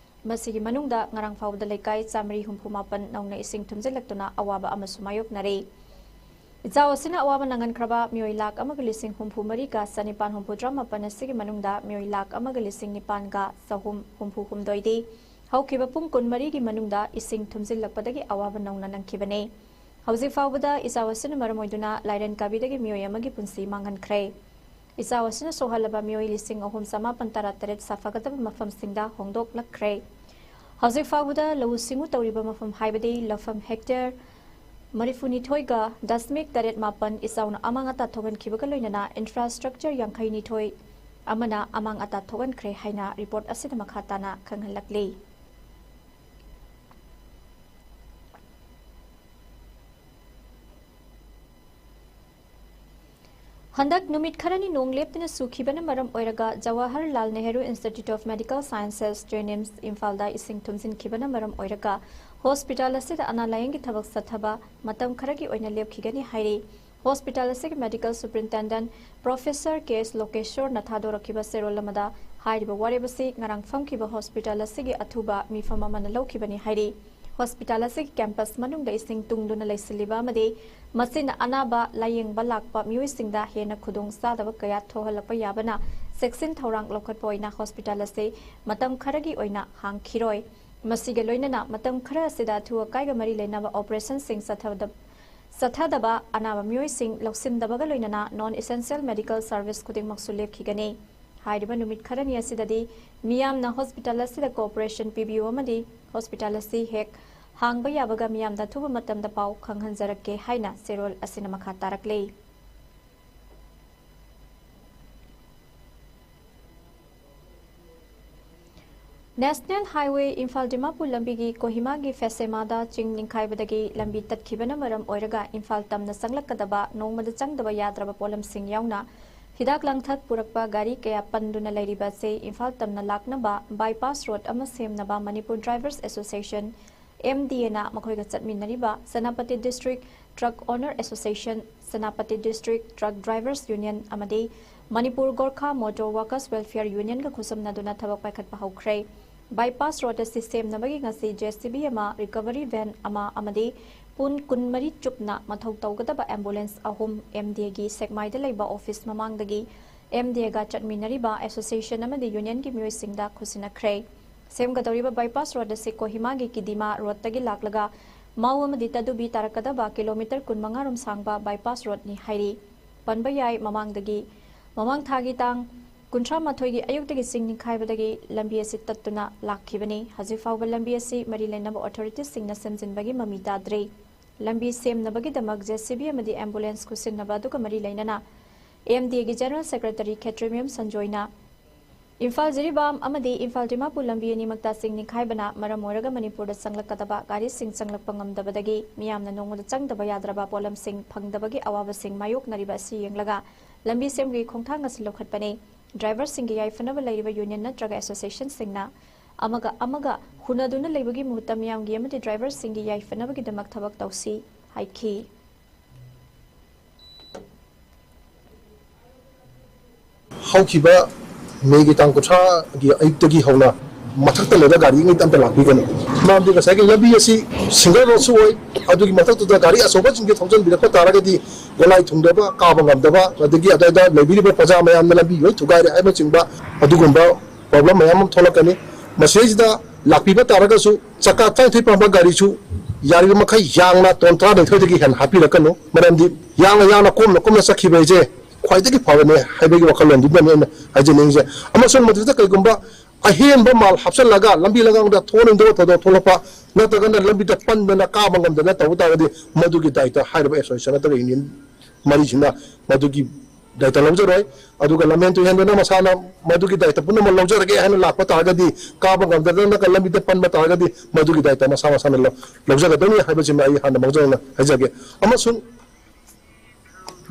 ꯃꯁꯤꯒꯤ ꯃꯅꯨꯡꯗ ꯉꯔꯥꯡ ꯐꯥꯎꯕꯗ ꯂꯩꯀꯥꯏ ꯆꯥꯃꯔꯤ ꯍꯨꯝꯐꯨ ꯃꯥꯄꯟ ꯅꯧꯅ ꯏꯁꯤꯡ ꯊꯨꯝꯖꯤꯜꯂꯛꯇꯨꯅ ꯑꯋꯥꯕ ꯑꯃꯁꯨ ꯃꯥꯌꯣꯛꯅꯔꯤ꯫ ꯏꯆꯥꯎ ꯑꯁꯤꯅ ꯑꯋꯥꯕ ꯅꯪꯍꯟꯈ꯭ꯔꯕ ꯃꯤꯑꯣꯏ ꯂꯥꯈ ꯑꯃꯒ ꯂꯤꯁꯤꯡ ꯍꯨꯝꯐꯨ ꯃꯔꯤꯒ ꯆꯅꯤꯄꯥꯟ ꯍꯨꯝꯐꯨꯇꯔꯥ ꯃꯥꯄꯟ ꯑꯁꯤꯒꯤ ꯃꯅꯨꯡꯗ ꯃꯤꯑꯣꯏ ꯂꯥꯈ ꯑꯃꯒ ꯂꯤꯁꯤꯡ ꯅꯤꯄꯥꯟꯒ ꯆꯍꯨꯝ ꯍꯨꯝꯐꯨ ꯍꯨꯝꯗꯣꯏꯗꯤ ꯍꯧꯈꯤꯕ ꯄꯨꯡ ꯀꯨꯟꯃꯔꯤꯒꯤ ꯃꯅꯨꯡꯗ ꯏꯁꯤꯡ ꯊꯨꯝꯖꯤꯜꯂꯛꯄꯗꯒꯤ ꯑꯋꯥꯕ ꯅꯧꯅ ꯅꯪꯈꯤꯕꯅꯤ꯫ ꯍꯧꯖꯤꯛ ꯐꯥꯎꯕꯗ ꯏꯆꯥꯎ ꯑꯁꯤꯅ ꯃꯔꯝ ꯑꯣꯏꯗꯨꯅ ꯂꯥꯏꯔꯦꯟ ꯀꯥꯕꯤꯗꯒꯤ ꯃꯤꯑꯣꯏ ꯑꯃꯒꯤ ꯄꯨꯟꯁꯤ ꯃꯥꯡꯍꯟꯈ꯭ꯔꯦ꯫ ꯏꯆꯥꯎ ꯑꯁꯤꯅ ꯁꯣꯛꯍꯜꯂꯕ ꯃꯤꯑꯣꯏ ꯂꯤꯁꯤꯡ ꯑꯍꯨꯝ ꯆꯃꯥꯄꯟ ꯇꯔꯥꯇꯔꯦꯠ ꯁꯥꯐꯒꯗꯕ ꯃꯐꯝꯁꯤꯡꯗ ꯍꯣꯡꯗꯣꯛꯂꯛꯈ꯭ꯔꯦ꯫ ꯍꯧꯖꯤꯛ ꯐꯥꯎꯕꯗ ꯂꯧꯎ ꯁꯤꯡꯎ ꯇꯧꯔꯤꯕ ꯃꯐꯝ, ꯍꯥꯏꯕꯗꯤ ꯂꯧꯐꯝ ꯍꯦꯛꯇꯔ ꯃꯔꯤꯐꯨꯅꯤꯊꯣꯏꯒ ꯗꯁꯃꯤꯛ ꯇꯔꯦꯠ ꯃꯥꯄꯟ ꯏꯆꯥꯎꯅ ꯑꯃꯥꯡ ꯑꯇꯥ ꯊꯣꯛꯍꯟꯈꯤꯕꯒ ꯂꯣꯏꯅꯅ infrastructure ꯌꯥꯡꯈꯩꯅꯤꯊꯣꯏ ꯑꯃꯅ ꯑꯃꯥꯡ ꯑꯇꯥ ꯊꯣꯛꯍꯟꯈ꯭ꯔꯦ ꯍꯥꯏꯅ report ꯑꯁꯤꯗ ꯃꯈꯥ ꯇꯥꯅ ꯈꯪꯍꯜꯂꯛꯂꯤ꯫ ꯍꯟꯗꯛ ꯅꯨꯃꯤꯠ ꯈꯔꯅꯤ ꯅꯣꯡ ꯂꯦꯞꯇꯅ ꯆꯨꯈꯤꯕꯅ ꯃꯔꯝ ꯑꯣꯏꯔꯒ Jawaharlal Nehru Institute of Medical Sciences, JNIMS, ꯏꯝꯐꯥꯜꯗ ꯏꯁꯤꯡ ꯊꯨꯝꯖꯤꯟꯈꯤꯕꯅ ꯃꯔꯝ ꯑꯣꯏꯔꯒ hospital ꯑꯁꯤꯗ ꯑꯅꯥ ꯂꯥꯌꯦꯡꯒꯤ ꯊꯕꯛ ꯆꯠꯊꯕ ꯃꯇꯝ ꯈꯔꯒꯤ ꯑꯣꯏꯅ ꯂꯦꯞꯈꯤꯒꯅꯤ ꯍꯥꯏꯔꯤ꯫ Hospital ꯑꯁꯤꯒꯤ medical superintendent Professor K S ꯂꯣꯀꯦꯁꯣꯔꯅ ꯊꯥꯗꯣꯔꯛꯈꯤꯕ ꯆꯦꯔꯣꯜ ꯑꯃꯗ ꯍꯥꯏꯔꯤꯕ ꯋꯥꯔꯦꯞ ꯑꯁꯤ ꯉꯔꯥꯡ ꯐꯝꯈꯤꯕ hospital ꯑꯁꯤꯒꯤ ꯑꯊꯨꯕ ꯃꯤꯐꯝ ꯑꯃꯅ ꯂꯧꯈꯤꯕꯅꯤ ꯍꯥꯏꯔꯤ꯫ Hospital ꯑꯁꯤꯒꯤ campus ꯃꯅꯨꯡꯗ ꯏꯁꯤꯡ ꯇꯨꯡꯗꯨꯅ ꯂꯩꯁꯤꯜꯂꯤꯕ ꯑꯃꯗꯤ ꯃꯁꯤꯅ ꯑꯅꯥꯕ ꯂꯥꯌꯦꯡꯕ ꯂꯥꯛꯄ ꯃꯤꯑꯣꯏꯁꯤꯡꯗ ꯍꯦꯟꯅ ꯈꯨꯗꯣꯡ ꯆꯥꯗꯕ ꯀꯌꯥ ꯊꯣꯛꯍꯜꯂꯛꯄ ꯌꯥꯕꯅ ꯆꯦꯛꯁꯤꯟ ꯊꯧꯔꯥꯡ ꯂꯧꯈꯠꯄ ꯑꯣꯏꯅ hospital ꯑꯁꯤ ꯃꯇꯝ ꯈꯔꯒꯤ ꯑꯣꯏꯅ ꯍꯥꯡꯈꯤꯔꯣꯏ꯫ ꯃꯁꯤꯒ ꯂꯣꯏꯅꯅ ꯃꯇꯝ ꯈꯔ ꯑꯁꯤꯗ ꯑꯊꯨ ꯑꯀꯥꯏꯒ ꯃꯔꯤ ꯂꯩꯅꯕ operationꯁꯤꯡ ꯆꯠꯊꯕꯗ ꯆꯠꯊꯗꯕ ꯑꯅꯥꯕ ꯃꯤꯑꯣꯏꯁꯤꯡ ꯂꯧꯁꯤꯟꯗꯕꯒ ꯂꯣꯏꯅꯅ non essential medical service ꯈꯨꯗꯤꯡꯃꯛꯁꯨ ꯂꯦꯞꯈꯤꯒꯅꯤ꯫ ꯍꯥꯏꯔꯤꯕ ꯅꯨꯃꯤꯠ ꯈꯔꯅꯤ ꯑꯁꯤꯗꯗꯤ ꯃꯤꯌꯥꯝꯅ hospital ꯑꯁꯤꯗ cooperation ꯄꯤꯕꯤꯌꯨ ꯑꯃꯗꯤ hospital ꯑꯁꯤ ꯍꯦꯛ ꯍꯥꯡꯕ ꯌꯥꯕꯒ ꯃꯤꯌꯥꯝꯗ ꯑꯊꯨꯕ ꯃꯇꯝꯗ ꯄꯥꯎ ꯈꯪꯍꯟꯖꯔꯛꯀꯦ ꯍꯥꯏꯅ ꯆꯦꯔꯣꯜ ꯑꯁꯤꯅ ꯃꯈꯥ ꯇꯥꯔꯛꯂꯤ꯫ National Highway ꯏꯝꯐꯥꯜ ꯗꯤꯃꯥꯄꯨꯔ ꯂꯝꯕꯤꯒꯤ ꯀꯣꯍꯤꯃꯥꯒꯤ ꯐꯦꯁꯦꯃꯥꯗ ꯆꯤꯡ ꯅꯤꯡꯈꯥꯏꯕꯗꯒꯤ ꯂꯝꯕꯤ ꯇꯠꯈꯤꯕꯅ ꯃꯔꯝ ꯑꯣꯏꯔꯒ ꯏꯝꯐꯥꯜ ꯇꯝꯅ ꯆꯪꯂꯛꯀꯗꯕ ꯅꯣꯡꯃꯗ ꯆꯪꯗꯕ ꯌꯥꯗ꯭ꯔꯕ ꯄꯣꯠꯂꯝꯁꯤꯡ ꯌꯥꯎꯅ ꯍꯤꯗꯥꯛ ꯂꯥꯡꯊꯛ ꯄꯨꯔꯛꯄ ꯒꯥꯔꯤ ꯀꯌꯥ ꯄꯟꯗꯨꯅ ꯂꯩꯔꯤꯕ ꯑꯁꯤ ꯏꯝꯐꯥꯜ ꯇꯝꯅ ꯂꯥꯛꯅꯕ bypass road ꯑꯃ ꯁꯦꯝꯅꯕ Manipur Drivers Association, MDAꯅ ꯃꯈꯣꯏꯒ ꯆꯠꯃꯤꯟꯅꯔꯤꯕ Senapati District Truck Owner Association, Senapati District Truck Drivers Union ꯑꯃꯗꯤ Manipur Gorkha Motor Workers Welfare Unionꯒ ꯈꯨꯠꯁꯝꯅꯗꯨꯅ ꯊꯕꯛ ꯄꯥꯏꯈꯠꯄ ꯍꯧꯈ꯭ꯔꯦ꯫ Bypass road ꯑꯁꯤ ꯁꯦꯝꯅꯕꯒꯤ ꯉꯁꯤ JCB ꯑꯃ, recovery van ꯑꯃ ꯑꯃꯗꯤ ꯄꯨꯡ ꯀꯨꯟꯃꯔꯤ ꯆꯨꯞꯅ ꯃꯊꯧ ꯇꯧꯒꯗꯕ ambulance ꯑꯍꯨꯝ MDAꯒꯤ ꯁꯦꯛꯃꯥꯏꯗ ꯂꯩꯕ office ꯃꯃꯥꯡꯗꯒꯤ MDAꯒ ꯆꯠꯃꯤꯟꯅꯔꯤꯕ association ꯑꯃꯗꯤ unionꯒꯤ ꯃꯤꯑꯣꯏꯁꯤꯡꯗ ꯈꯨꯠꯁꯤꯟꯅꯈ꯭ꯔꯦ꯫ ꯁꯦꯝꯒꯗꯧꯔꯤꯕ bypass road ꯑꯁꯤ ꯀꯣꯍꯤꯃꯥꯒꯤ ꯀꯤꯗꯤꯃꯥ roadꯇꯒꯤ ꯂꯥꯛꯂꯒ ꯃꯥꯎ ꯑꯃꯗꯤ ꯇꯗꯨꯕꯤ ꯇꯥꯔꯛꯀꯗꯕ kilometre ꯀꯨꯟꯃꯉꯥ ꯔꯣꯝ ꯁꯥꯡꯕ bypass roadꯅꯤ ꯍꯥꯏꯔꯤ꯫ ꯄꯟꯕ ꯌꯥꯏ, ꯃꯃꯥꯡꯗꯒꯤ, ꯃꯃꯥꯡ ꯊꯥꯒꯤ ꯇꯥꯡ ꯀꯨꯟꯊ꯭ꯔꯥ ꯃꯥꯊꯣꯏꯒꯤ ꯑꯌꯨꯛꯇꯒꯤ ꯆꯤꯡ ꯅꯤꯡꯈꯥꯏꯕꯗꯒꯤ ꯂꯝꯕꯤ ꯑꯁꯤ ꯇꯠꯇꯨꯅ ꯂꯥꯛꯈꯤꯕꯅꯤ꯫ ꯍꯧꯖꯤꯛ ꯐꯥꯎꯕ ꯂꯝꯕꯤ ꯑꯁꯤ ꯃꯔꯤ ꯂꯩꯅꯕ ꯑꯣꯊꯣꯔꯤꯇꯤꯁꯤꯡꯅ ꯁꯦꯝꯖꯤꯟꯕꯒꯤ ꯃꯃꯤ ꯇꯥꯗ꯭ꯔꯤ꯫ ꯂꯝꯕꯤ ꯁꯦꯝꯅꯕꯒꯤꯗꯃꯛ ꯖꯦ ꯁꯤ ꯕꯤ ꯑꯃꯗꯤ ꯑꯦꯝꯕꯨꯂꯦꯟꯁ ꯈꯨꯠꯁꯤꯟꯅꯕ ꯑꯗꯨꯒ ꯃꯔꯤ ꯂꯩꯅꯅ ꯑꯦꯝ ꯗꯤ ꯑꯦꯒꯤ ꯖꯦꯅꯔꯦꯜ ꯁꯦꯀ꯭ꯔꯦꯇꯔꯤ ꯈꯦꯇ꯭ꯔꯤꯃꯌꯨꯝ ꯁꯟꯖꯣꯏꯅ ꯏꯝꯐꯥꯜ ꯖꯤꯔꯤꯕꯥꯝ ꯑꯃꯗꯤ ꯏꯝꯐꯥꯜ ꯗꯤꯃꯥꯄꯨꯔ ꯂꯝꯕꯤ ꯑꯅꯤꯃꯛꯇ ꯆꯤꯡ ꯅꯤꯡꯈꯥꯏꯕꯅ ꯃꯔꯝ ꯑꯣꯏꯔꯒ ꯃꯅꯤꯄꯨꯔꯗ ꯆꯪꯂꯛꯀꯗꯕ ꯒꯥꯔꯤꯁꯤꯡ ꯆꯪꯂꯛꯄ ꯉꯝꯗꯕꯗꯒꯤ ꯃꯤꯌꯥꯝꯅ ꯅꯣꯡꯃꯗ ꯆꯪꯗꯕ ꯌꯥꯗ꯭ꯔꯕ ꯄꯣꯠꯂꯝꯁꯤꯡ ꯐꯪꯗꯕꯒꯤ ꯑꯋꯥꯕꯁꯤꯡ ꯃꯥꯌꯣꯛꯅꯔꯤꯕ ꯑꯁꯤ ꯌꯦꯡꯂꯒ ꯂꯝꯕꯤ ꯁꯦꯝꯕꯒꯤ ꯈꯣꯡꯊꯥꯡ ꯑꯁꯤ ꯂꯧꯈꯠꯄꯅꯤ꯫ ꯗ꯭ꯔꯥꯏꯚꯔꯁꯤꯡꯒꯤ ꯌꯥꯏꯐꯅꯕ ꯂꯩꯔꯤꯕ ꯌꯨꯅꯤꯌꯟ ꯅꯠꯇ꯭ꯔꯒ ꯑꯦꯁꯣꯁꯤꯌꯦꯁꯟꯁꯤꯡꯅ ꯑꯃꯒ ꯑꯃꯒ ꯍꯨꯟꯅꯗꯨꯅ ꯂꯩꯕꯒꯤ ꯃꯍꯨꯠꯇ ꯃꯤꯌꯥꯝꯒꯤ ꯑꯃꯗꯤ ꯗ꯭ꯔꯥꯏꯚꯔꯁꯤꯡꯒꯤ ꯌꯥꯏꯐꯅꯕꯒꯤꯗꯃꯛ ꯊꯕꯛ ꯇꯧꯁꯤ ꯍꯥꯏꯈꯤ꯫ ꯍꯧꯈꯤꯕ ꯃꯦꯒꯤ ꯇꯥꯡ ꯀꯨꯟꯊ꯭ꯔꯥꯒꯤ ꯑꯌꯨꯛꯇꯒꯤ ꯍꯧꯅ ꯃꯊꯛꯇ ꯂꯩꯕ ꯒꯥꯔꯤꯉꯩꯗ ꯑꯝꯇ ꯂꯥꯛꯄꯤꯒꯅꯨ꯫ ꯃꯔꯝꯗꯤ ꯉꯁꯥꯏꯒꯤ ꯂꯝꯕꯤ ꯑꯁꯤ ꯁꯤꯡꯒꯜ ꯔꯣꯗꯁꯨ ꯑꯣꯏ, ꯑꯗꯨꯒꯤ ꯃꯊꯛꯇꯨꯗ ꯒꯥꯔꯤ ꯑꯆꯧꯕꯁꯤꯡꯁꯦ ꯊꯧꯖꯤꯟꯕꯤꯔꯛꯄ ꯇꯥꯔꯒꯗꯤ ꯒꯣꯂꯥꯏ ꯊꯨꯡꯗꯕ, ꯀꯥꯕ ꯉꯝꯗꯕ, ꯑꯗꯒꯤ ꯑꯗꯨꯋꯥꯏꯗ ꯂꯩꯕꯤꯔꯤꯕ ꯄ꯭ꯔꯖꯥ ꯃꯌꯥꯝꯅ ꯂꯝꯕꯤ ꯂꯣꯏ ꯊꯨꯒꯥꯏꯔꯦ ꯍꯥꯏꯕꯅꯆꯤꯡꯕ ꯑꯗꯨꯒꯨꯝꯕ ꯄ꯭ꯔꯣꯕ꯭ꯂꯦꯝ ꯃꯌꯥꯝ ꯑꯃ ꯊꯣꯛꯂꯛꯀꯅꯤ꯫ ꯃꯁꯤꯗꯩꯁꯤꯗ ꯂꯥꯛꯄꯤꯕ ꯇꯥꯔꯒꯁꯨ ꯆꯀꯥ ꯇꯔꯥꯅꯤꯊꯣꯏ ꯄꯥꯟꯕ ꯒꯥꯔꯤꯁꯨ ꯌꯥꯔꯤꯕ ꯃꯈꯩ ꯌꯥꯡꯅ ꯇꯣꯟ ꯇꯔꯥꯅꯤꯊꯣꯏꯗꯒꯤ ꯍꯦꯟꯅ ꯍꯥꯞꯄꯤꯔꯛꯀꯅꯨ꯫ ꯃꯔꯝꯗꯤ ꯌꯥꯡꯅ ꯌꯥꯡꯅ ꯀꯣꯝꯅ ꯀꯣꯝꯅ ꯆꯠꯈꯤꯕ ꯍꯥꯏꯁꯦ ꯈ꯭ꯋꯥꯏꯗꯒꯤ ꯐꯕꯅꯦ ꯍꯥꯏꯕꯒꯤ ꯋꯥꯈꯜꯂꯣꯟꯗꯨꯗꯅꯦ ꯑꯩꯅ ꯍꯥꯏꯖꯅꯤꯡꯉꯤꯁꯦ꯫ ꯑꯃꯁꯨꯡ ꯃꯗꯨꯗ ꯀꯩꯒꯨꯝꯕ ꯑꯍꯦꯟꯕ ꯃꯥꯜ ꯍꯥꯞꯆꯤꯜꯂꯒ ꯂꯝꯕꯤ ꯂꯝꯒꯥꯡꯗ ꯊꯣꯛꯍꯟꯅꯤꯡꯗꯕ ꯊꯧꯗꯣꯛ ꯊꯣꯛꯂꯛꯄ ꯅꯠꯇ꯭ꯔꯒꯅ ꯂꯝꯕꯤꯗ ꯄꯟꯗꯅ ꯀꯥꯕ ꯉꯝꯗꯅ ꯇꯧꯕ ꯇꯥꯔꯒꯗꯤ ꯃꯗꯨꯒꯤ ꯗꯥꯏꯇ ꯍꯥꯏꯔꯤꯕ ꯑꯦꯁꯣꯁꯤꯌꯦꯁꯟ ꯅꯠꯇ꯭ꯔꯒ ꯌꯨꯅꯤꯌꯟ ꯃꯔꯤꯁꯤꯅ ꯃꯗꯨꯒꯤ ꯗꯥꯏꯇ ꯂꯧꯖꯔꯣꯏ꯫ ꯑꯗꯨꯒ ꯂꯝꯍꯦꯟ ꯇꯨꯍꯦꯟꯗꯅ ꯃꯁꯥꯅ ꯃꯗꯨꯒꯤ ꯗꯥꯏꯇ ꯄꯨꯝꯅꯃꯛ ꯂꯧꯖꯔꯒꯦ ꯍꯥꯏꯅ ꯂꯥꯛꯄ ꯇꯥꯔꯒꯗꯤ, ꯀꯥꯕ ꯉꯝꯗꯗꯅ ꯂꯝꯕꯤꯗ ꯄꯟꯕ ꯇꯥꯔꯒꯗꯤ ꯃꯗꯨꯒꯤ ꯗꯥꯏꯇ ꯃꯁꯥ ꯃꯁꯥꯅ ꯂꯧ-, ꯂꯧꯖꯒꯗꯕꯅꯤ ꯍꯥꯏꯕꯁꯤꯃ ꯑꯩ ꯍꯥꯟꯅ ꯃꯥꯡꯖꯧꯅꯅ ꯍꯥꯏꯖꯒꯦ꯫ ꯑꯃꯁꯨꯡ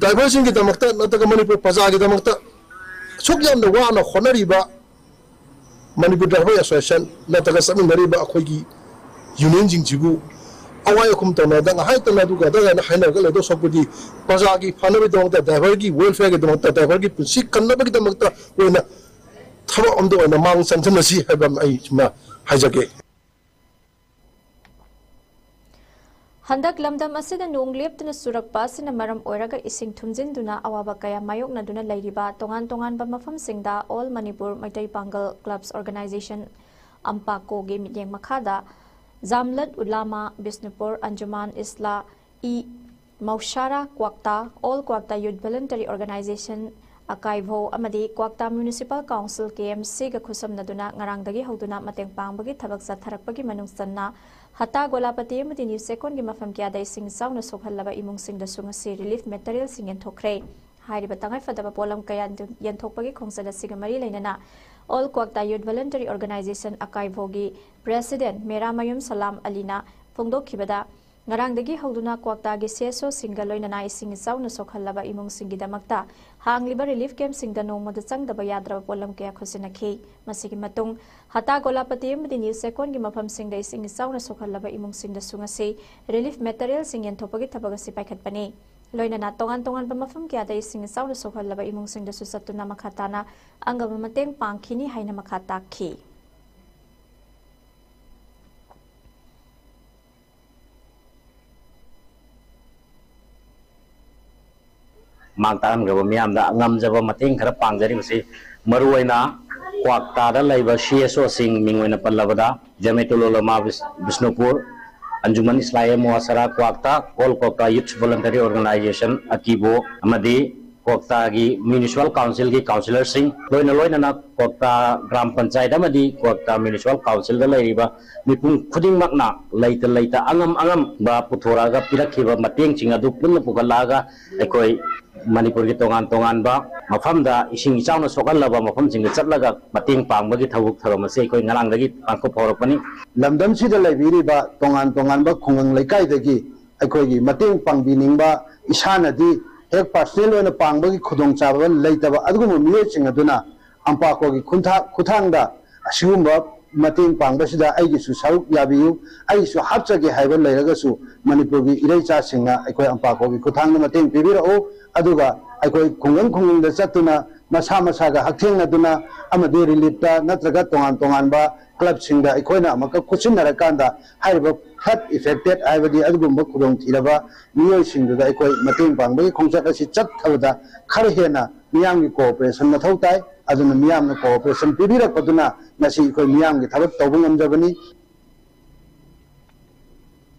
ꯗ꯭ꯔꯥꯏꯚꯔꯁꯤꯡꯒꯤꯗꯃꯛꯇ ꯅꯠꯇ꯭ꯔꯒ ꯃꯅꯤꯄꯨꯔ ꯄ꯭ꯔꯖꯥꯒꯤꯗꯃꯛꯇ ꯑꯁꯨꯛ ꯌꯥꯝꯅ ꯋꯥꯅ ꯍꯣꯠꯅꯔꯤꯕ ꯃꯅꯤꯄꯨꯔ ꯗ꯭ꯔꯥꯏꯚꯔ ꯑꯦꯁꯣꯁꯤꯌꯦꯁꯟ ꯅꯠꯇ꯭ꯔꯒ ꯆꯠꯃꯤꯟꯅꯔꯤꯕ ꯑꯩꯈꯣꯏꯒꯤ ꯌꯨꯅꯤꯌꯟꯁꯤꯡꯁꯤꯕꯨ ꯑꯋꯥꯏ ꯑꯈꯨꯝ ꯇꯧꯅꯗ ꯉꯥꯏꯍꯥꯛꯇꯅ ꯑꯗꯨꯒ ꯑꯗꯥ ꯍꯥꯏꯅ ꯍꯥꯏꯅꯔꯒ ꯂꯩꯗꯧ ꯁꯔꯨꯛꯄꯨꯗꯤ ꯄ꯭ꯔꯖꯥꯒꯤ ꯐꯅꯕꯒꯤꯗꯃꯛꯇ, ꯗ꯭ꯔꯥꯏꯚꯔꯒꯤ ꯋꯦꯜꯐꯤꯌꯔꯒꯤꯗꯃꯛꯇ, ꯗ꯭ꯔꯥꯏꯚꯔꯒꯤ ꯄꯨꯟꯁꯤ ꯀꯟꯅꯕꯒꯤꯗꯃꯛꯇ ꯑꯣꯏꯅ ꯊꯕꯛ ꯑꯃꯗ ꯑꯣꯏꯅ ꯃꯥꯡ ꯆꯪꯁꯤꯟꯅꯁꯤ ꯍꯥꯏꯕ ꯑꯃ ꯑꯩ ꯁꯨꯝꯅ ꯍꯥꯏꯖꯒꯦ꯫ ꯍꯟꯗꯛ ꯂꯝꯗꯝ ꯑꯁꯤꯗ ꯅꯣꯡ ꯂꯦꯞꯇꯅ ꯆꯨꯔꯛꯄ ꯑꯁꯤꯅ ꯃꯔꯝ ꯑꯣꯏꯔꯒ ꯏꯁꯤꯡ ꯊꯨꯝꯖꯤꯟꯗꯨꯅ ꯑꯋꯥꯕ ꯀꯌꯥ ꯃꯥꯌꯣꯛꯅꯗꯨꯅ ꯂꯩꯔꯤꯕ ꯇꯣꯉꯥꯟ ꯇꯣꯉꯥꯟꯕ ꯃꯐꯝꯁꯤꯡꯗ All Manipur Meitei Pangal Clubs Organization, ꯑꯝꯄꯥꯀꯣꯒꯤ ꯃꯤꯠꯌꯦꯡ ꯃꯈꯥꯗ ꯖꯥꯝꯂꯠ ꯎꯂꯥꯃꯥ, ꯕꯤꯁꯅꯨꯄꯨꯔ ꯑꯟꯖꯨꯃꯥꯟ ꯏꯁꯂꯥ ꯏ ꯃꯧꯁꯥꯔꯥ ꯀ꯭ꯋꯥꯛꯇꯥ, All Kwakta Youth Voluntary Organization, ꯑꯀꯥꯏꯚꯧ ꯑꯃꯗꯤ ꯀ꯭ꯋꯥꯛꯇꯥ ꯃ꯭ꯌꯨꯅꯤꯁꯤꯄꯥꯜ ꯀꯥꯎꯟꯁꯤꯜ, ꯀꯦ ꯑꯦꯝ ꯁꯤꯒ ꯈꯨꯠꯁꯝꯅꯗꯨꯅ ꯉꯔꯥꯡꯗꯒꯤ ꯍꯧꯗꯨꯅ ꯃꯇꯦꯡ ꯄꯥꯡꯕꯒꯤ ꯊꯕꯛ ꯆꯠꯊꯔꯛꯄꯒꯤ ꯃꯅꯨꯡ ꯆꯟꯅ ꯍꯇꯥ ꯒꯣꯂꯥꯄꯇꯤ ꯑꯃꯗꯤ ꯅ꯭ꯌꯨ ꯆꯦꯛꯀꯣꯟꯒꯤ ꯃꯐꯝ ꯀꯌꯥꯗ ꯏꯁꯤꯡ ꯏꯆꯥꯎꯅ ꯁꯣꯛꯍꯜꯂꯕ ꯏꯃꯨꯡꯁꯤꯡꯗꯁꯨ ꯉꯁꯤ ꯔꯤꯂꯤꯐ ꯃꯦꯇꯔꯤꯌꯦꯜꯁꯤꯡ ꯌꯦꯟꯊꯣꯛꯈ꯭ꯔꯦ꯫ ꯍꯥꯏꯔꯤꯕ ꯇꯉꯥꯏꯐꯗꯕ ꯄꯣꯠꯂꯝ ꯀꯌꯥ ꯌꯦꯟꯊꯣꯛꯄꯒꯤ ꯈꯣꯡꯆꯠ ꯑꯁꯤꯒ ꯃꯔꯤ ꯂꯩꯅꯅ All Kwakta Youth Voluntary Organization, ꯑꯀꯥꯏꯚꯧꯒꯤ ꯄ꯭ꯔꯦꯁꯤꯗꯦꯟ ꯃꯦꯔꯥꯃꯌꯨꯝ ꯁꯂꯥꯝ ꯑꯂꯤꯅ ꯐꯣꯡꯗꯣꯛꯈꯤꯕꯗ, ꯉꯔꯥꯡꯗꯒꯤ ꯍꯧꯗꯨꯅ ꯀ꯭ꯋꯥꯛꯇꯥꯒꯤ ꯁꯤ ꯑꯦꯁ ꯑꯣꯁꯤꯡꯒ ꯂꯣꯏꯅꯅ ꯏꯁꯤꯡ ꯏꯆꯥꯎꯅ ꯁꯣꯛꯍꯜꯂꯕ ꯏꯃꯨꯡꯁꯤꯡꯒꯤꯗꯃꯛꯇ ꯍꯥꯡꯂꯤꯕ ꯔꯤꯂꯤꯐ ꯀꯦꯝꯞꯁꯤꯡꯗ ꯅꯣꯡꯃꯗ ꯆꯪꯗꯕ ꯌꯥꯗ꯭ꯔꯕ ꯄꯣꯠꯂꯝ ꯀꯌꯥ ꯈꯨꯠꯁꯤꯟꯅꯈꯤ꯫ ꯃꯁꯤꯒꯤ ꯃꯇꯨꯡ ꯍꯇꯥ ꯒꯣꯂꯥꯄꯇꯤ ꯑꯃꯗꯤ ꯅ꯭ꯌꯨ ꯆꯦꯛꯀꯣꯟꯒꯤ ꯃꯐꯝꯁꯤꯡꯗ ꯏꯁꯤꯡ ꯏꯆꯥꯎꯅ ꯁꯣꯛꯍꯜꯂꯕ ꯏꯃꯨꯡꯁꯤꯡꯗꯁꯨ ꯉꯁꯤ ꯔꯤꯂꯤꯐ ꯃꯦꯇꯔꯤꯌꯦꯜꯁꯤꯡ ꯌꯦꯟꯊꯣꯛꯄꯒꯤ ꯊꯕꯛ ꯑꯁꯤ ꯄꯥꯏꯈꯠꯄꯅꯤ꯫ ꯂꯣꯏꯅꯅ ꯇꯣꯉꯥꯟ ꯇꯣꯉꯥꯟꯕ ꯃꯐꯝ ꯀꯌꯥꯗ ꯏꯁꯤꯡ ꯏꯆꯥꯎꯅ ꯁꯣꯛꯍꯜꯂꯕ ꯏꯃꯨꯡꯁꯤꯡꯗꯁꯨ ꯆꯠꯇꯨꯅ ꯃꯈꯥ ꯇꯥꯅ ꯑꯉꯝꯕ ꯃꯇꯦꯡ ꯄꯥꯡꯈꯤꯅꯤ ꯍꯥꯏꯅ ꯃꯈꯥ ꯇꯥꯛꯈꯤ꯫ ꯃꯥꯡ ꯇꯥꯛꯍꯟꯈ꯭ꯔꯕ ꯃꯤꯌꯥꯝꯗ ꯉꯝꯖꯕ ꯃꯇꯦꯡ ꯈꯔ ꯄꯥꯡꯖꯔꯤꯕꯁꯤ, ꯃꯔꯨꯑꯣꯏꯅ ꯀ꯭ꯋꯥꯛꯇꯥꯗ ꯂꯩꯕ ꯁꯤ ꯑꯦꯁ ꯑꯣꯁꯤꯡ, ꯃꯤꯡ ꯑꯣꯏꯅ ꯄꯜꯂꯕꯗ ꯖꯃꯦꯇꯨꯜ ꯎꯂꯃꯥ ꯕꯤꯁ-, ꯕꯤꯁꯅꯨꯄꯨꯔ, ꯑꯟꯖꯨꯃꯟ ꯏꯁꯂꯥꯍꯤꯌꯥ ꯃꯨꯍꯥꯁꯔꯥ ꯀ꯭ꯋꯥꯛꯇꯥ, ꯑꯣꯜ ꯀ꯭ꯋꯥꯛꯇꯥ ꯌꯨꯊ ꯚꯣꯂꯟꯇꯔꯤ ꯑꯣꯔꯒꯅꯥꯏꯖꯦꯁꯟ, ꯑꯀꯤꯕꯣ, ꯑꯃꯗꯤ ꯀ꯭ꯋꯥꯛꯇꯥꯒꯤ ꯃ꯭ꯌꯨꯅꯤꯁꯤꯄꯥꯜ ꯀꯥꯎꯟꯁꯤꯜꯒꯤ ꯀꯥꯎꯟꯁꯤꯂꯔꯁꯤꯡ, ꯂꯣꯏꯅ ꯂꯣꯏꯅꯅ ꯀ꯭ꯋꯥꯛꯇꯥ ꯒ꯭ꯔꯥꯝ ꯄꯟꯆꯥꯌꯠ ꯑꯃꯗꯤ ꯀ꯭ꯋꯥꯛꯇꯥ ꯃ꯭ꯌꯨꯅꯤꯁꯤꯄꯥꯜ ꯀꯥꯎꯟꯁꯤꯜꯗ ꯂꯩꯔꯤꯕ ꯃꯤꯄꯨꯝ ꯈꯨꯗꯤꯡꯃꯛꯅ ꯂꯩꯇ ꯂꯩꯇ ꯑꯉꯝ ꯑꯉꯝꯕ ꯄꯨꯊꯣꯔꯛꯑꯒ ꯄꯤꯔꯛꯈꯤꯕ ꯃꯇꯦꯡꯁꯤꯡ ꯑꯗꯨ ꯄꯨꯟꯅ ꯄꯨꯈꯠꯂꯛꯑꯒ ꯑꯩꯈꯣꯏ ꯃꯅꯤꯄꯨꯔꯒꯤ ꯇꯣꯉꯥꯟ ꯇꯣꯉꯥꯟꯕ ꯃꯐꯝꯗ ꯏꯁꯤꯡ ꯏꯆꯥꯎꯅ ꯁꯣꯛꯍꯜꯂꯕ ꯃꯐꯝꯁꯤꯡꯗ ꯆꯠꯂꯒ ꯃꯇꯦꯡ ꯄꯥꯡꯕꯒꯤ ꯊꯕꯛ ꯊꯧꯔꯝ ꯑꯁꯤ ꯑꯩꯈꯣꯏ ꯉꯔꯥꯡꯗꯒꯤ ꯄꯥꯡꯊꯣꯛꯄ ꯍꯧꯔꯛꯄꯅꯤ꯫ ꯂꯝꯗꯝꯁꯤꯗ ꯂꯩꯕꯤꯔꯤꯕ ꯇꯣꯉꯥꯟ ꯇꯣꯉꯥꯟꯕ ꯈꯨꯡꯒꯪ ꯂꯩꯀꯥꯏꯗꯒꯤ ꯑꯩꯈꯣꯏꯒꯤ ꯃꯇꯦꯡ ꯄꯥꯡꯕꯤꯅꯤꯡꯕ, ꯏꯁꯥꯅꯗꯤ ꯍꯦꯛ ꯄꯥꯔꯁꯅꯦꯜ ꯑꯣꯏꯅ ꯄꯥꯡꯕꯒꯤ ꯈꯨꯗꯣꯡꯆꯥꯕ ꯂꯩꯇꯕ ꯑꯗꯨꯒꯨꯝꯕ ꯃꯤꯑꯣꯏꯁꯤꯡ ꯑꯗꯨꯅ ꯑꯝꯄꯥꯀꯣꯒꯤ ꯈꯨꯟꯊꯥ-, ꯈꯨꯊꯥꯡꯗ ꯑꯁꯤꯒꯨꯝꯕ ꯃꯇꯦꯡ ꯄꯥꯡꯕꯁꯤꯗ ꯑꯩꯒꯤꯁꯨ ꯁꯔꯨꯛ ꯌꯥꯕꯤꯌꯨ, ꯑꯩꯒꯤꯁꯨ ꯍꯥꯞꯆꯒꯦ ꯍꯥꯏꯕ ꯂꯩꯔꯒꯁꯨ ꯃꯅꯤꯄꯨꯔꯒꯤ ꯏꯔꯩꯆꯥꯁꯤꯡꯅ ꯑꯩꯈꯣꯏ ꯑꯝꯄꯥꯀꯣꯒꯤ ꯈꯨꯊꯥꯡꯗ ꯃꯇꯦꯡ ꯄꯤꯕꯤꯔꯛꯎ꯫ ꯑꯗꯨꯒ ꯑꯩꯈꯣꯏ ꯈꯨꯡꯒꯪ ꯈꯨꯡꯒꯪꯗ ꯆꯠꯇꯨꯅ ꯃꯁꯥ ꯃꯁꯥꯒ ꯍꯛꯊꯦꯡꯅꯗꯨꯅ ꯑꯃꯗꯤ ꯔꯤꯂꯤꯐꯇ ꯅꯠꯇ꯭ꯔꯒ ꯇꯣꯉꯥꯟ ꯇꯣꯉꯥꯟꯕ ꯀ꯭ꯂꯕꯁꯤꯡꯗ ꯑꯩꯈꯣꯏꯅ ꯑꯃꯨꯛꯀ ꯈꯨꯠꯁꯤꯟꯅꯔꯀꯥꯟꯗ ꯍꯥꯏꯔꯤꯕ ꯐ꯭ꯂꯠ ꯑꯦꯐꯦꯛꯇꯦꯠ ꯍꯥꯏꯕꯗꯤ ꯑꯗꯨꯒꯨꯝꯕ ꯈꯨꯗꯣꯡꯊꯤꯔꯕ ꯃꯤꯑꯣꯏꯁꯤꯡꯗꯨꯗ ꯑꯩꯈꯣꯏ ꯃꯇꯦꯡ ꯄꯥꯡꯕꯒꯤ ꯈꯣꯡꯆꯠ ꯑꯁꯤ ꯆꯠꯊꯕꯗ ꯈꯔ ꯍꯦꯟꯅ ꯃꯤꯌꯥꯝꯒꯤ ꯀꯣꯑꯣꯄꯔꯦꯁꯟ ꯃꯊꯧ ꯇꯥꯏ꯫ ꯑꯗꯨꯅ ꯃꯤꯌꯥꯝꯅ ꯀꯣꯑꯣꯄꯔꯦꯁꯟ ꯄꯤꯕꯤꯔꯛꯄꯗꯨꯅ ꯉꯁꯤ ꯑꯩꯈꯣꯏ ꯃꯤꯌꯥꯝꯒꯤ ꯊꯕꯛ ꯇꯧꯕ ꯉꯝꯖꯕꯅꯤ꯫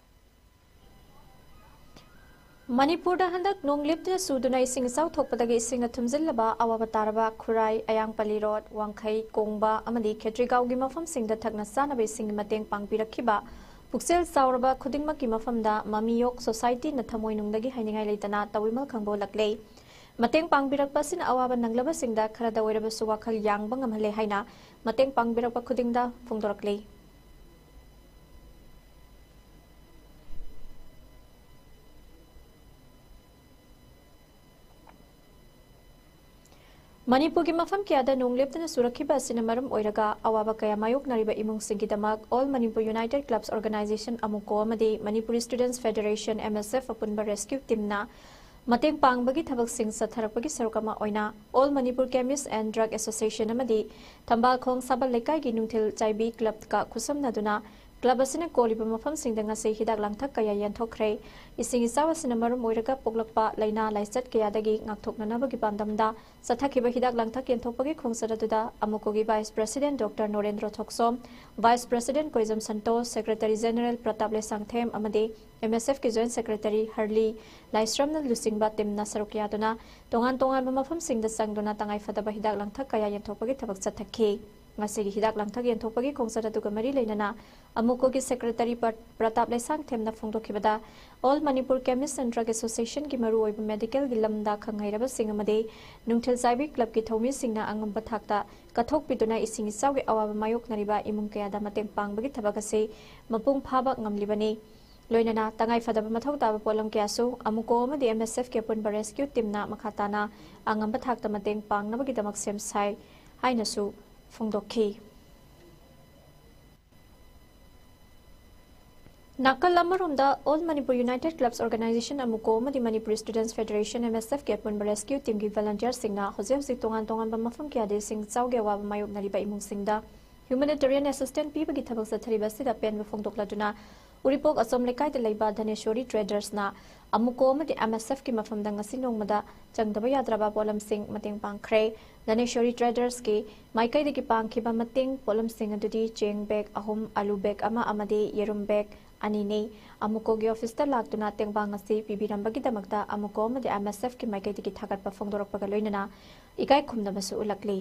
ꯃꯅꯤꯄꯨꯔꯗ ꯍꯟꯗꯛ ꯅꯣꯡ ꯂꯦꯞꯇꯅ ꯆꯨꯗꯨꯅ ꯏꯁꯤꯡ ꯏꯆꯥꯎ ꯊꯣꯛꯄꯗꯒꯤ ꯏꯁꯤꯡꯅ ꯊꯨꯝꯖꯤꯜꯂꯕ ꯑꯋꯥꯕ ꯇꯥꯔꯕ ꯈꯨꯔꯥꯏ, ꯑꯌꯥꯡꯄꯜꯂꯤ ꯔꯣꯗ, ꯋꯥꯡꯈꯩ, ꯀꯣꯡꯕ ꯑꯃꯗꯤ ꯈꯦꯇ꯭ꯔꯤꯒꯥꯎꯒꯤ ꯃꯐꯝꯁꯤꯡꯗ ꯊꯛꯅ ꯆꯥꯅꯕ ꯏꯁꯤꯡꯒꯤ ꯃꯇꯦꯡ ꯄꯥꯡꯕꯤꯔꯛꯈꯤꯕ ꯄꯨꯛꯆꯦꯜ ꯆꯥꯎꯔꯕ ꯈꯨꯗꯤꯡꯃꯛꯀꯤ ꯃꯐꯝꯗ ꯃꯃꯤꯌꯣꯛ ꯁꯣꯁꯥꯏꯇꯤꯅ ꯊꯃꯣꯏꯅꯨꯡꯗꯒꯤ ꯍꯥꯏꯅꯤꯡꯉꯥꯏ ꯂꯩꯇꯅ ꯇꯥꯋꯤꯃꯜ ꯈꯪꯕ ꯎꯠꯂꯛꯂꯦ꯫ ꯃꯇꯦꯡ ꯄꯥꯡꯕꯤꯔꯛꯄ ꯑꯁꯤꯅ ꯑꯋꯥꯕ ꯅꯪꯂꯕꯁꯤꯡꯗ ꯈꯔꯗ ꯑꯣꯏꯔꯕꯁꯨ ꯋꯥꯈꯜ ꯌꯥꯡꯕ ꯉꯝꯍꯜꯂꯦ ꯍꯥꯏꯅ ꯃꯇꯦꯡ ꯄꯥꯡꯕꯤꯔꯛꯄ ꯈꯨꯗꯤꯡꯗ ꯐꯣꯡꯗꯣꯔꯛꯂꯤ꯫ ꯃꯅꯤꯄꯨꯔꯒꯤ ꯃꯐꯝ ꯀꯌꯥꯗ ꯅꯣꯡ ꯂꯦꯞꯇꯅ ꯆꯨꯔꯛꯈꯤꯕ ꯑꯁꯤꯅ ꯃꯔꯝ ꯑꯣꯏꯔꯒ ꯑꯋꯥꯕ ꯀꯌꯥ ꯃꯥꯌꯣꯛꯅꯔꯤꯕ ꯏꯃꯨꯡꯁꯤꯡꯒꯤꯗꯃꯛ All Manipur United Clubs Organization, ꯑꯃꯨꯀꯣ, ꯑꯃꯗꯤ Manipur Students Federation, M S F, ꯑꯄꯨꯟꯕ ꯔꯦꯁꯀ꯭ꯌꯨ ꯇꯤꯝꯅ ꯃꯇꯦꯡ ꯄꯥꯡꯕꯒꯤ ꯊꯕꯛꯁꯤꯡ ꯆꯠꯊꯔꯛꯄꯒꯤ ꯁꯔꯨꯛ ꯑꯃ ꯑꯣꯏꯅ All Manipur Chemist and Drug Association ꯑꯃꯗꯤ ꯊꯝꯕꯥꯜꯈꯣꯡ ꯁꯥꯕꯜ ꯂꯩꯀꯥꯏꯒꯤ ꯅꯨꯡꯊꯤꯜ ꯆꯥꯏꯕꯤ ꯀ꯭ꯂꯕꯀ ꯈꯨꯠꯁꯝꯅꯗꯨꯅ ꯀ꯭ꯂꯕ ꯑꯁꯤꯅ ꯀꯣꯜꯂꯤꯕ ꯃꯐꯝꯁꯤꯡꯗ ꯉꯁꯤ ꯍꯤꯗꯥꯛ ꯂꯥꯡꯊꯛ ꯀꯌꯥ ꯌꯦꯟꯊꯣꯛꯈ꯭ꯔꯦ꯫ ꯏꯁꯤꯡ ꯏꯆꯥꯎ ꯑꯁꯤꯅ ꯃꯔꯝ ꯑꯣꯏꯔꯒ ꯄꯣꯛꯂꯛꯄ ꯂꯥꯏꯅꯥ ꯂꯥꯏꯆꯠ ꯀꯌꯥꯗꯒꯤ ꯉꯥꯛꯊꯣꯛꯅꯅꯕꯒꯤ ꯄꯥꯟꯗꯝꯗ ꯆꯠꯊꯈꯤꯕ ꯍꯤꯗꯥꯛ ꯂꯥꯡꯊꯛ ꯌꯦꯟꯊꯣꯛꯄꯒꯤ ꯈꯣꯡꯆꯠ ꯑꯗꯨꯗ ꯑꯃꯨꯀꯣꯒꯤ Vice President Doctor ꯅꯣꯔꯦꯟꯗ꯭ꯔ ꯊꯣꯛꯆꯣꯝ, Vice President ꯀꯣꯏꯖꯝ Santosh, Secretary General Pratap Leishangthem ꯑꯃꯗꯤ M S F ꯀꯤ Joint Secretary ꯍꯔꯂꯤ ꯂꯥꯏꯁ꯭ꯔꯝꯅ ꯂꯨꯆꯤꯡꯕ ꯇꯤꯝꯅ ꯁꯔꯨꯛ ꯌꯥꯗꯨꯅ ꯇꯣꯉꯥꯟ ꯇꯣꯉꯥꯟꯕ ꯃꯐꯝꯁꯤꯡꯗ ꯆꯪꯗꯨꯅ ꯇꯉꯥꯏꯐꯗꯕ ꯍꯤꯗꯥꯛ ꯂꯥꯡꯊꯛ ꯀꯌꯥ ꯌꯦꯟꯊꯣꯛꯄꯒꯤ ꯊꯕꯛ ꯆꯠꯊꯈꯤ꯫ ꯉꯁꯤꯒꯤ ꯍꯤꯗꯥꯛ ꯂꯥꯡꯊꯛ ꯌꯦꯟꯊꯣꯛꯄꯒꯤ ꯈꯣꯡꯆꯠ ꯑꯗꯨꯒ ꯃꯔꯤ ꯂꯩꯅꯅ ꯑꯃꯨꯀꯣꯒꯤ Secretary ꯄ꯭ꯔ-, Pratap ꯂꯩꯁꯥꯡꯊꯦꯝꯅ ꯐꯣꯡꯗꯣꯛꯈꯤꯕꯗ, All Manipur Chemist and Drug Association ꯒꯤ ꯃꯔꯨꯑꯣꯏꯕ medical ꯒꯤ ꯂꯝꯗ ꯈꯪꯍꯩꯔꯕꯁꯤꯡ ꯑꯃꯗꯤ ꯅꯨꯡꯊꯤꯜ ꯆꯥꯏꯕꯤ ꯀ꯭ꯂꯕꯀꯤ ꯊꯧꯃꯤꯁꯤꯡꯅ ꯑꯉꯝꯕ ꯊꯥꯛꯇ ꯀꯠꯊꯣꯛꯄꯤꯗꯨꯅ ꯏꯁꯤꯡ ꯏꯆꯥꯎꯒꯤ ꯑꯋꯥꯕ ꯃꯥꯌꯣꯛꯅꯔꯤꯕ ꯏꯃꯨꯡ ꯀꯌꯥꯗ ꯃꯇꯦꯡ ꯄꯥꯡꯕꯒꯤ ꯊꯕꯛ ꯑꯁꯤ ꯃꯄꯨꯡ ꯐꯥꯕ ꯉꯝꯂꯤꯕꯅꯤ꯫ ꯂꯣꯏꯅꯅ ꯇꯉꯥꯏꯐꯗꯕ ꯃꯊꯧ ꯇꯥꯕ ꯄꯣꯠꯂꯝ ꯀꯌꯥꯁꯨ ꯑꯃꯨꯀꯣ ꯑꯃꯗꯤ M S F ꯀꯤ ꯑꯄꯨꯟꯕ ꯔꯦꯁꯀ꯭ꯌꯨ ꯇꯤꯝꯅ ꯃꯈꯥ ꯇꯥꯅ ꯑꯉꯝꯕ ꯊꯥꯛꯇ ꯃꯇꯦꯡ ꯄꯥꯡꯅꯕꯒꯤꯗꯃꯛ ꯁꯦꯝ ꯁꯥꯏ ꯍꯥꯏꯅꯁꯨ ꯐꯣꯡꯗꯣꯛꯈꯤ꯫ ꯅꯥꯀꯜ ꯑꯃꯔꯣꯝꯗ, All Manipur United Clubs Organization, ꯑꯃꯨꯀꯣ, ꯑꯃꯗꯤ Manipur Students Federation, M S F ꯀꯤ ꯑꯄꯨꯟꯕ ꯔꯦꯁꯀ꯭ꯌꯨ ꯇꯤꯝꯒꯤ ꯚꯣꯂꯟꯇꯤꯌꯔꯁꯤꯡꯅ ꯍꯧꯖꯤꯛ ꯍꯧꯖꯤꯛ ꯇꯣꯉꯥꯟ ꯇꯣꯉꯥꯟꯕ ꯃꯐꯝ ꯀꯌꯥꯗ ꯏꯁꯤꯡ ꯏꯆꯥꯎꯒꯤ ꯑꯋꯥꯕ ꯃꯥꯌꯣꯛꯅꯔꯤꯕ ꯏꯃꯨꯡꯁꯤꯡꯗ humanitarian assistance ꯄꯤꯕꯒꯤ ꯊꯕꯛ ꯆꯠꯊꯔꯤꯕ ꯑꯁꯤꯗ ꯑꯄꯦꯟꯕ ꯐꯣꯡꯗꯣꯛꯂꯗꯨꯅ, ꯎꯔꯤꯄꯣꯛ ꯑꯆꯣꯝ ꯂꯩꯀꯥꯏꯗ ꯂꯩꯕ ꯙꯅꯦꯁ꯭ꯋꯔꯤ ꯇ꯭ꯔꯦꯗꯔꯁꯅ ꯑꯃꯨꯀꯣ ꯑꯃꯗꯤ M S F ꯀꯤ ꯃꯐꯝꯗ ꯉꯁꯤ ꯅꯣꯡꯃꯗ ꯆꯪꯗꯕ ꯌꯥꯗ꯭ꯔꯕ ꯄꯣꯠꯂꯝꯁꯤꯡ ꯃꯇꯦꯡ ꯄꯥꯡꯈ꯭ꯔꯦ꯫ ꯙꯅꯦꯁ꯭ꯋꯔꯤ ꯇ꯭ꯔꯦꯗꯔꯁꯀꯤ ꯃꯥꯏꯀꯩꯗꯒꯤ ꯄꯥꯡꯈꯤꯕ ꯃꯇꯦꯡ ꯄꯣꯠꯂꯝꯁꯤꯡ ꯑꯗꯨꯗꯤ ꯆꯦꯡ ꯕꯦꯒ ꯑꯍꯨꯝ, ꯑꯂꯨ ꯕꯦꯒ ꯑꯃ ꯑꯃꯗꯤ ꯌꯦꯔꯨꯝ ꯕꯦꯒ ꯑꯅꯤꯅꯤ꯫ ꯑꯃꯨꯀꯣꯒꯤ ꯑꯣꯐꯤꯁꯇ ꯂꯥꯛꯇꯨꯅ ꯇꯦꯡꯕꯥꯡ ꯑꯁꯤ ꯄꯤꯕꯤꯔꯝꯕꯒꯤꯗꯃꯛꯇ ꯑꯃꯨꯀꯣ ꯑꯃꯗꯤ ꯑꯦꯝ ꯑꯦꯁ ꯑꯦꯐꯀꯤ ꯃꯥꯏꯀꯩꯗꯒꯤ ꯊꯥꯒꯠꯄ ꯐꯣꯡꯗꯣꯔꯛꯄꯒ ꯂꯣꯏꯅꯅ ꯏꯀꯥꯏ ꯈꯨꯝꯅꯕꯁꯨ ꯎꯠꯂꯛꯂꯤ꯫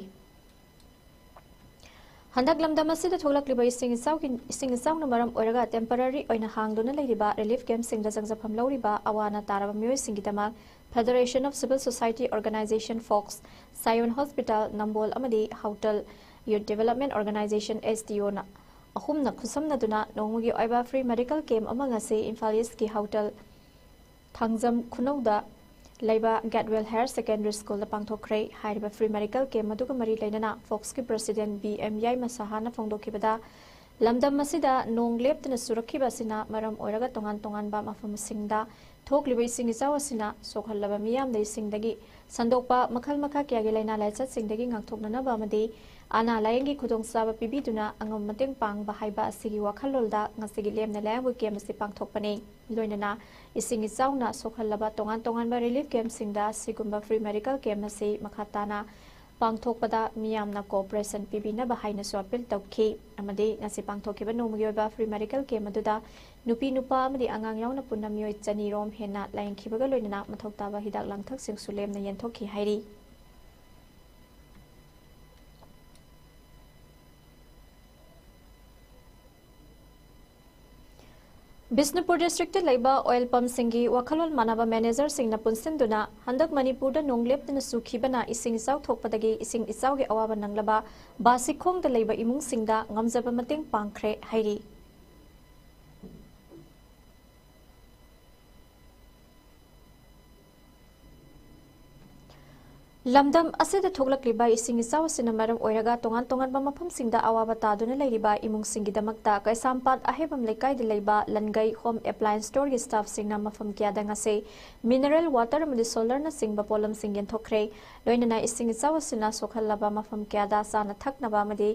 ꯍꯟꯗꯛ ꯂꯝꯗꯝ ꯑꯁꯤꯗ ꯊꯣꯛꯂꯛꯂꯤꯕ ꯏꯁꯤꯡ ꯏꯆꯥꯎꯒꯤ, ꯏꯁꯤꯡ ꯏꯆꯥꯎꯅ ꯃꯔꯝ ꯑꯣꯏꯔꯒ temporary ꯑꯣꯏꯅ ꯍꯥꯡꯗꯨꯅ ꯂꯩꯔꯤꯕ relief campꯁꯤꯡꯗ ꯆꯪꯖꯐꯝ ꯂꯧꯔꯤꯕ ꯑꯋꯥ ꯑꯅꯥ ꯇꯥꯔꯕ ꯃꯤꯑꯣꯏꯁꯤꯡꯒꯤꯗꯃꯛ Federation of Civil Society Organization, ꯐꯣꯛꯁ, ꯁꯥꯌꯣꯟ ꯍꯣꯁꯄꯤꯇꯥꯜ, ꯅꯝꯕꯣꯜ ꯑꯃꯗꯤ ꯍꯥꯎꯇꯜ Youth Development Organization, S D ꯑꯣꯅ ꯑꯍꯨꯝꯅ ꯈꯨꯠꯁꯝꯅꯗꯨꯅ ꯅꯣꯡꯃꯒꯤ ꯑꯣꯏꯕ free medical camp ꯑꯃ ꯉꯁꯤ ꯏꯝꯐꯥꯜ ꯏꯁꯀꯤ ꯍꯥꯎꯇꯜ ꯊꯥꯡꯖꯝ ꯈꯨꯅꯧꯗ ꯂꯩꯕ ꯒꯦꯠꯋꯦꯜ ꯍꯥꯌꯔ ꯁꯦꯀꯦꯟꯗꯔꯤ ꯁ꯭ꯀꯨꯜꯗ ꯄꯥꯡꯊꯣꯛꯈ꯭ꯔꯦ꯫ ꯍꯥꯏꯔꯤꯕ free medical camp ꯑꯗꯨꯒ ꯃꯔꯤ ꯂꯩꯅꯅ ꯐꯣꯛꯁꯀꯤ president ꯕꯤ ꯑꯦꯝ ꯌꯥꯏꯃ ꯁꯍꯥꯅ ꯐꯣꯡꯗꯣꯛꯈꯤꯕꯗ, ꯂꯝꯗꯝ ꯑꯁꯤꯗ ꯅꯣꯡ ꯂꯦꯞꯇꯅ ꯆꯨꯔꯛꯈꯤꯕ ꯑꯁꯤꯅ ꯃꯔꯝ ꯑꯣꯏꯔꯒ ꯇꯣꯉꯥꯟ ꯇꯣꯉꯥꯟꯕ ꯃꯐꯝꯁꯤꯡꯗ ꯊꯣꯛꯂꯤꯕ ꯏꯁꯤꯡ ꯏꯆꯥꯎ ꯑꯁꯤꯅ ꯁꯣꯛꯍꯜꯂꯕ ꯃꯤꯌꯥꯝꯗ ꯏꯁꯤꯡꯗꯒꯤ ꯁꯟꯗꯣꯛꯄ ꯃꯈꯜ ꯃꯈꯥ ꯀꯌꯥꯒꯤ ꯂꯥꯏꯅꯥ ꯂꯥꯏꯆꯠꯁꯤꯡꯗꯒꯤ ꯉꯥꯛꯊꯣꯛꯅꯅꯕ ꯑꯃꯗꯤ ꯑꯅꯥ ꯂꯥꯌꯦꯡꯒꯤ ꯈꯨꯗꯣꯡꯆꯥꯕ ꯄꯤꯕꯤꯗꯨꯅ ꯑꯉꯝꯕ ꯃꯇꯦꯡ ꯄꯥꯡꯕ ꯍꯥꯏꯕ ꯑꯁꯤꯒꯤ ꯋꯥꯈꯜꯂꯣꯟꯗ ꯉꯁꯤꯒꯤ ꯂꯦꯝꯅ ꯂꯥꯌꯦꯡꯕ camp ꯑꯁꯤ ꯄꯥꯡꯊꯣꯛꯄꯅꯤ꯫ ꯂꯣꯏꯅꯅ ꯏꯁꯤꯡ ꯏꯆꯥꯎꯅ ꯁꯣꯛꯍꯜꯂꯕ ꯇꯣꯉꯥꯟ ꯇꯣꯉꯥꯟꯕ relief campꯁꯤꯡꯗ ꯑꯁꯤꯒꯨꯝꯕ free medical camp ꯑꯁꯤ ꯃꯈꯥ ꯇꯥꯅ ꯄꯥꯡꯊꯣꯛꯄꯗ ꯃꯤꯌꯥꯝꯅ cooperation ꯄꯤꯕꯤꯅꯕ ꯍꯥꯏꯅꯁꯨ appeal ꯇꯧꯈꯤ꯫ ꯑꯃꯗꯤ ꯉꯁꯤ ꯄꯥꯡꯊꯣꯛꯈꯤꯕ ꯅꯣꯡꯃꯒꯤ ꯑꯣꯏꯕ free medical camp ꯑꯗꯨꯗ ꯅꯨꯄꯤ, ꯅꯨꯄꯥ ꯑꯃꯗꯤ ꯑꯉꯥꯡ ꯌꯥꯎꯅ ꯄꯨꯟꯅ ꯃꯤꯑꯣꯏ ꯆꯅꯤ ꯔꯣꯝ ꯍꯦꯟꯅ ꯂꯥꯌꯦꯡꯈꯤꯕꯒ ꯂꯣꯏꯅꯅ ꯃꯊꯧ ꯇꯥꯕ ꯍꯤꯗꯥꯛ ꯂꯥꯡꯊꯛꯁꯤꯡꯁꯨ ꯂꯦꯝꯅ ꯌꯦꯟꯊꯣꯛꯈꯤ ꯍꯥꯏꯔꯤ꯫ ꯕꯤꯁꯅꯨꯄꯨꯔ districtꯇ ꯂꯩꯕ oil pumpꯁꯤꯡꯒꯤ ꯋꯥꯈꯜꯂꯣꯟ ꯃꯥꯟꯅꯕ managerꯁꯤꯡꯅ ꯄꯨꯟꯁꯤꯟꯗꯨꯅ ꯍꯟꯗꯛ ꯃꯅꯤꯄꯨꯔꯗ ꯅꯣꯡ ꯂꯦꯞꯇꯅ ꯆꯨꯈꯤꯕꯅ ꯏꯁꯤꯡ ꯏꯆꯥꯎ ꯊꯣꯛꯄꯗꯒꯤ ꯏꯁꯤꯡ ꯏꯆꯥꯎꯒꯤ ꯑꯋꯥꯕ ꯅꯪꯂꯕ ꯕꯥꯁꯤꯈꯣꯡꯗ ꯂꯩꯕ ꯏꯃꯨꯡꯁꯤꯡꯗ ꯉꯝꯖꯕ ꯃꯇꯦꯡ ꯄꯥꯡꯈ꯭ꯔꯦ ꯍꯥꯏꯔꯤ꯫ ꯂꯝꯗꯝ ꯑꯁꯤꯗ ꯊꯣꯛꯂꯛꯂꯤꯕ ꯏꯁꯤꯡ ꯏꯆꯥꯎ ꯑꯁꯤꯅ ꯃꯔꯝ ꯑꯣꯏꯔꯒ ꯇꯣꯉꯥꯟ ꯇꯣꯉꯥꯟꯕ ꯃꯐꯝꯁꯤꯡꯗ ꯑꯋꯥꯕ ꯇꯥꯗꯨꯅ ꯂꯩꯔꯤꯕ ꯏꯃꯨꯡꯁꯤꯡꯒꯤꯗꯃꯛꯇ ꯀꯩꯁꯥꯝꯄꯥꯠ ꯑꯍꯦꯕꯝ ꯂꯩꯀꯥꯏꯗ ꯂꯩꯕ ꯂꯟꯒꯩ home appliance storeꯒꯤ staffꯁꯤꯡꯅ ꯃꯐꯝ ꯀꯌꯥꯗ ꯉꯁꯤ mineral water ꯑꯃꯗꯤ solarꯅꯆꯤꯡꯕ ꯄꯣꯠꯂꯝꯁꯤꯡ ꯌꯦꯟꯊꯣꯛꯈ꯭ꯔꯦ꯫ ꯂꯣꯏꯅꯅ ꯏꯁꯤꯡ ꯏꯆꯥꯎ ꯑꯁꯤꯅ ꯁꯣꯛꯍꯜꯂꯕ ꯃꯐꯝ ꯀꯌꯥꯗ ꯆꯥꯅ ꯊꯛꯅꯕ ꯑꯃꯗꯤ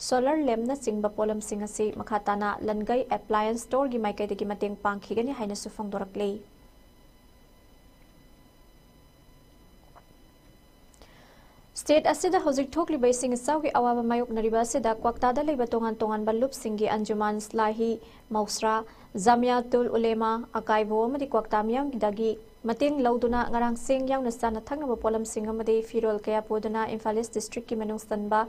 solar lampꯅꯆꯤꯡꯕ ꯄꯣꯠꯂꯝꯁꯤꯡ ꯑꯁꯤ ꯃꯈꯥ ꯇꯥꯅ ꯂꯟꯒꯩ appliance storeꯒꯤ ꯃꯥꯏꯀꯩꯗꯒꯤ ꯃꯇꯦꯡ ꯄꯥꯡꯈꯤꯒꯅꯤ ꯍꯥꯏꯅꯁꯨ ꯐꯣꯡꯗꯣꯔꯛꯂꯤ꯫ ꯁ꯭ꯇꯦꯠ ꯑꯁꯤꯗ ꯍꯧꯖꯤꯛ ꯊꯣꯛꯂꯤꯕ ꯏꯁꯤꯡ ꯏꯆꯥꯎꯒꯤ ꯑꯋꯥꯕ ꯃꯥꯌꯣꯛꯅꯔꯤꯕ ꯑꯁꯤꯗ ꯀ꯭ꯋꯥꯛꯇꯥꯗ ꯂꯩꯕ ꯇꯣꯉꯥꯟ ꯇꯣꯉꯥꯟꯕ ꯂꯨꯞꯁꯤꯡꯒꯤ ꯑꯟꯖꯨꯃꯥꯟ ꯏꯁꯂꯥꯍꯤ ꯃꯧꯁ꯭ꯔꯥ, ꯖꯥꯃꯤꯌꯥꯇꯨꯜ ꯎꯂꯦꯃꯥ, ꯑꯀꯥꯏꯕꯣ ꯑꯃꯗꯤ ꯀ꯭ꯋꯥꯛꯇꯥ ꯃꯤꯌꯥꯝꯒꯤꯗꯒꯤ ꯃꯇꯦꯡ ꯂꯧꯗꯨꯅ ꯉꯔꯥꯡ ꯆꯦꯡ ꯌꯥꯎꯅ ꯆꯥꯅ ꯊꯛꯅꯕ ꯄꯣꯠꯂꯝꯁꯤꯡ ꯑꯃꯗꯤ ꯐꯤꯔꯣꯜ ꯀꯌꯥ ꯄꯨꯗꯨꯅ ꯏꯝꯐꯥꯜ ꯏꯁ ꯗꯤꯁꯇ꯭ꯔꯤꯛꯀꯤ ꯃꯅꯨꯡ ꯆꯟꯕ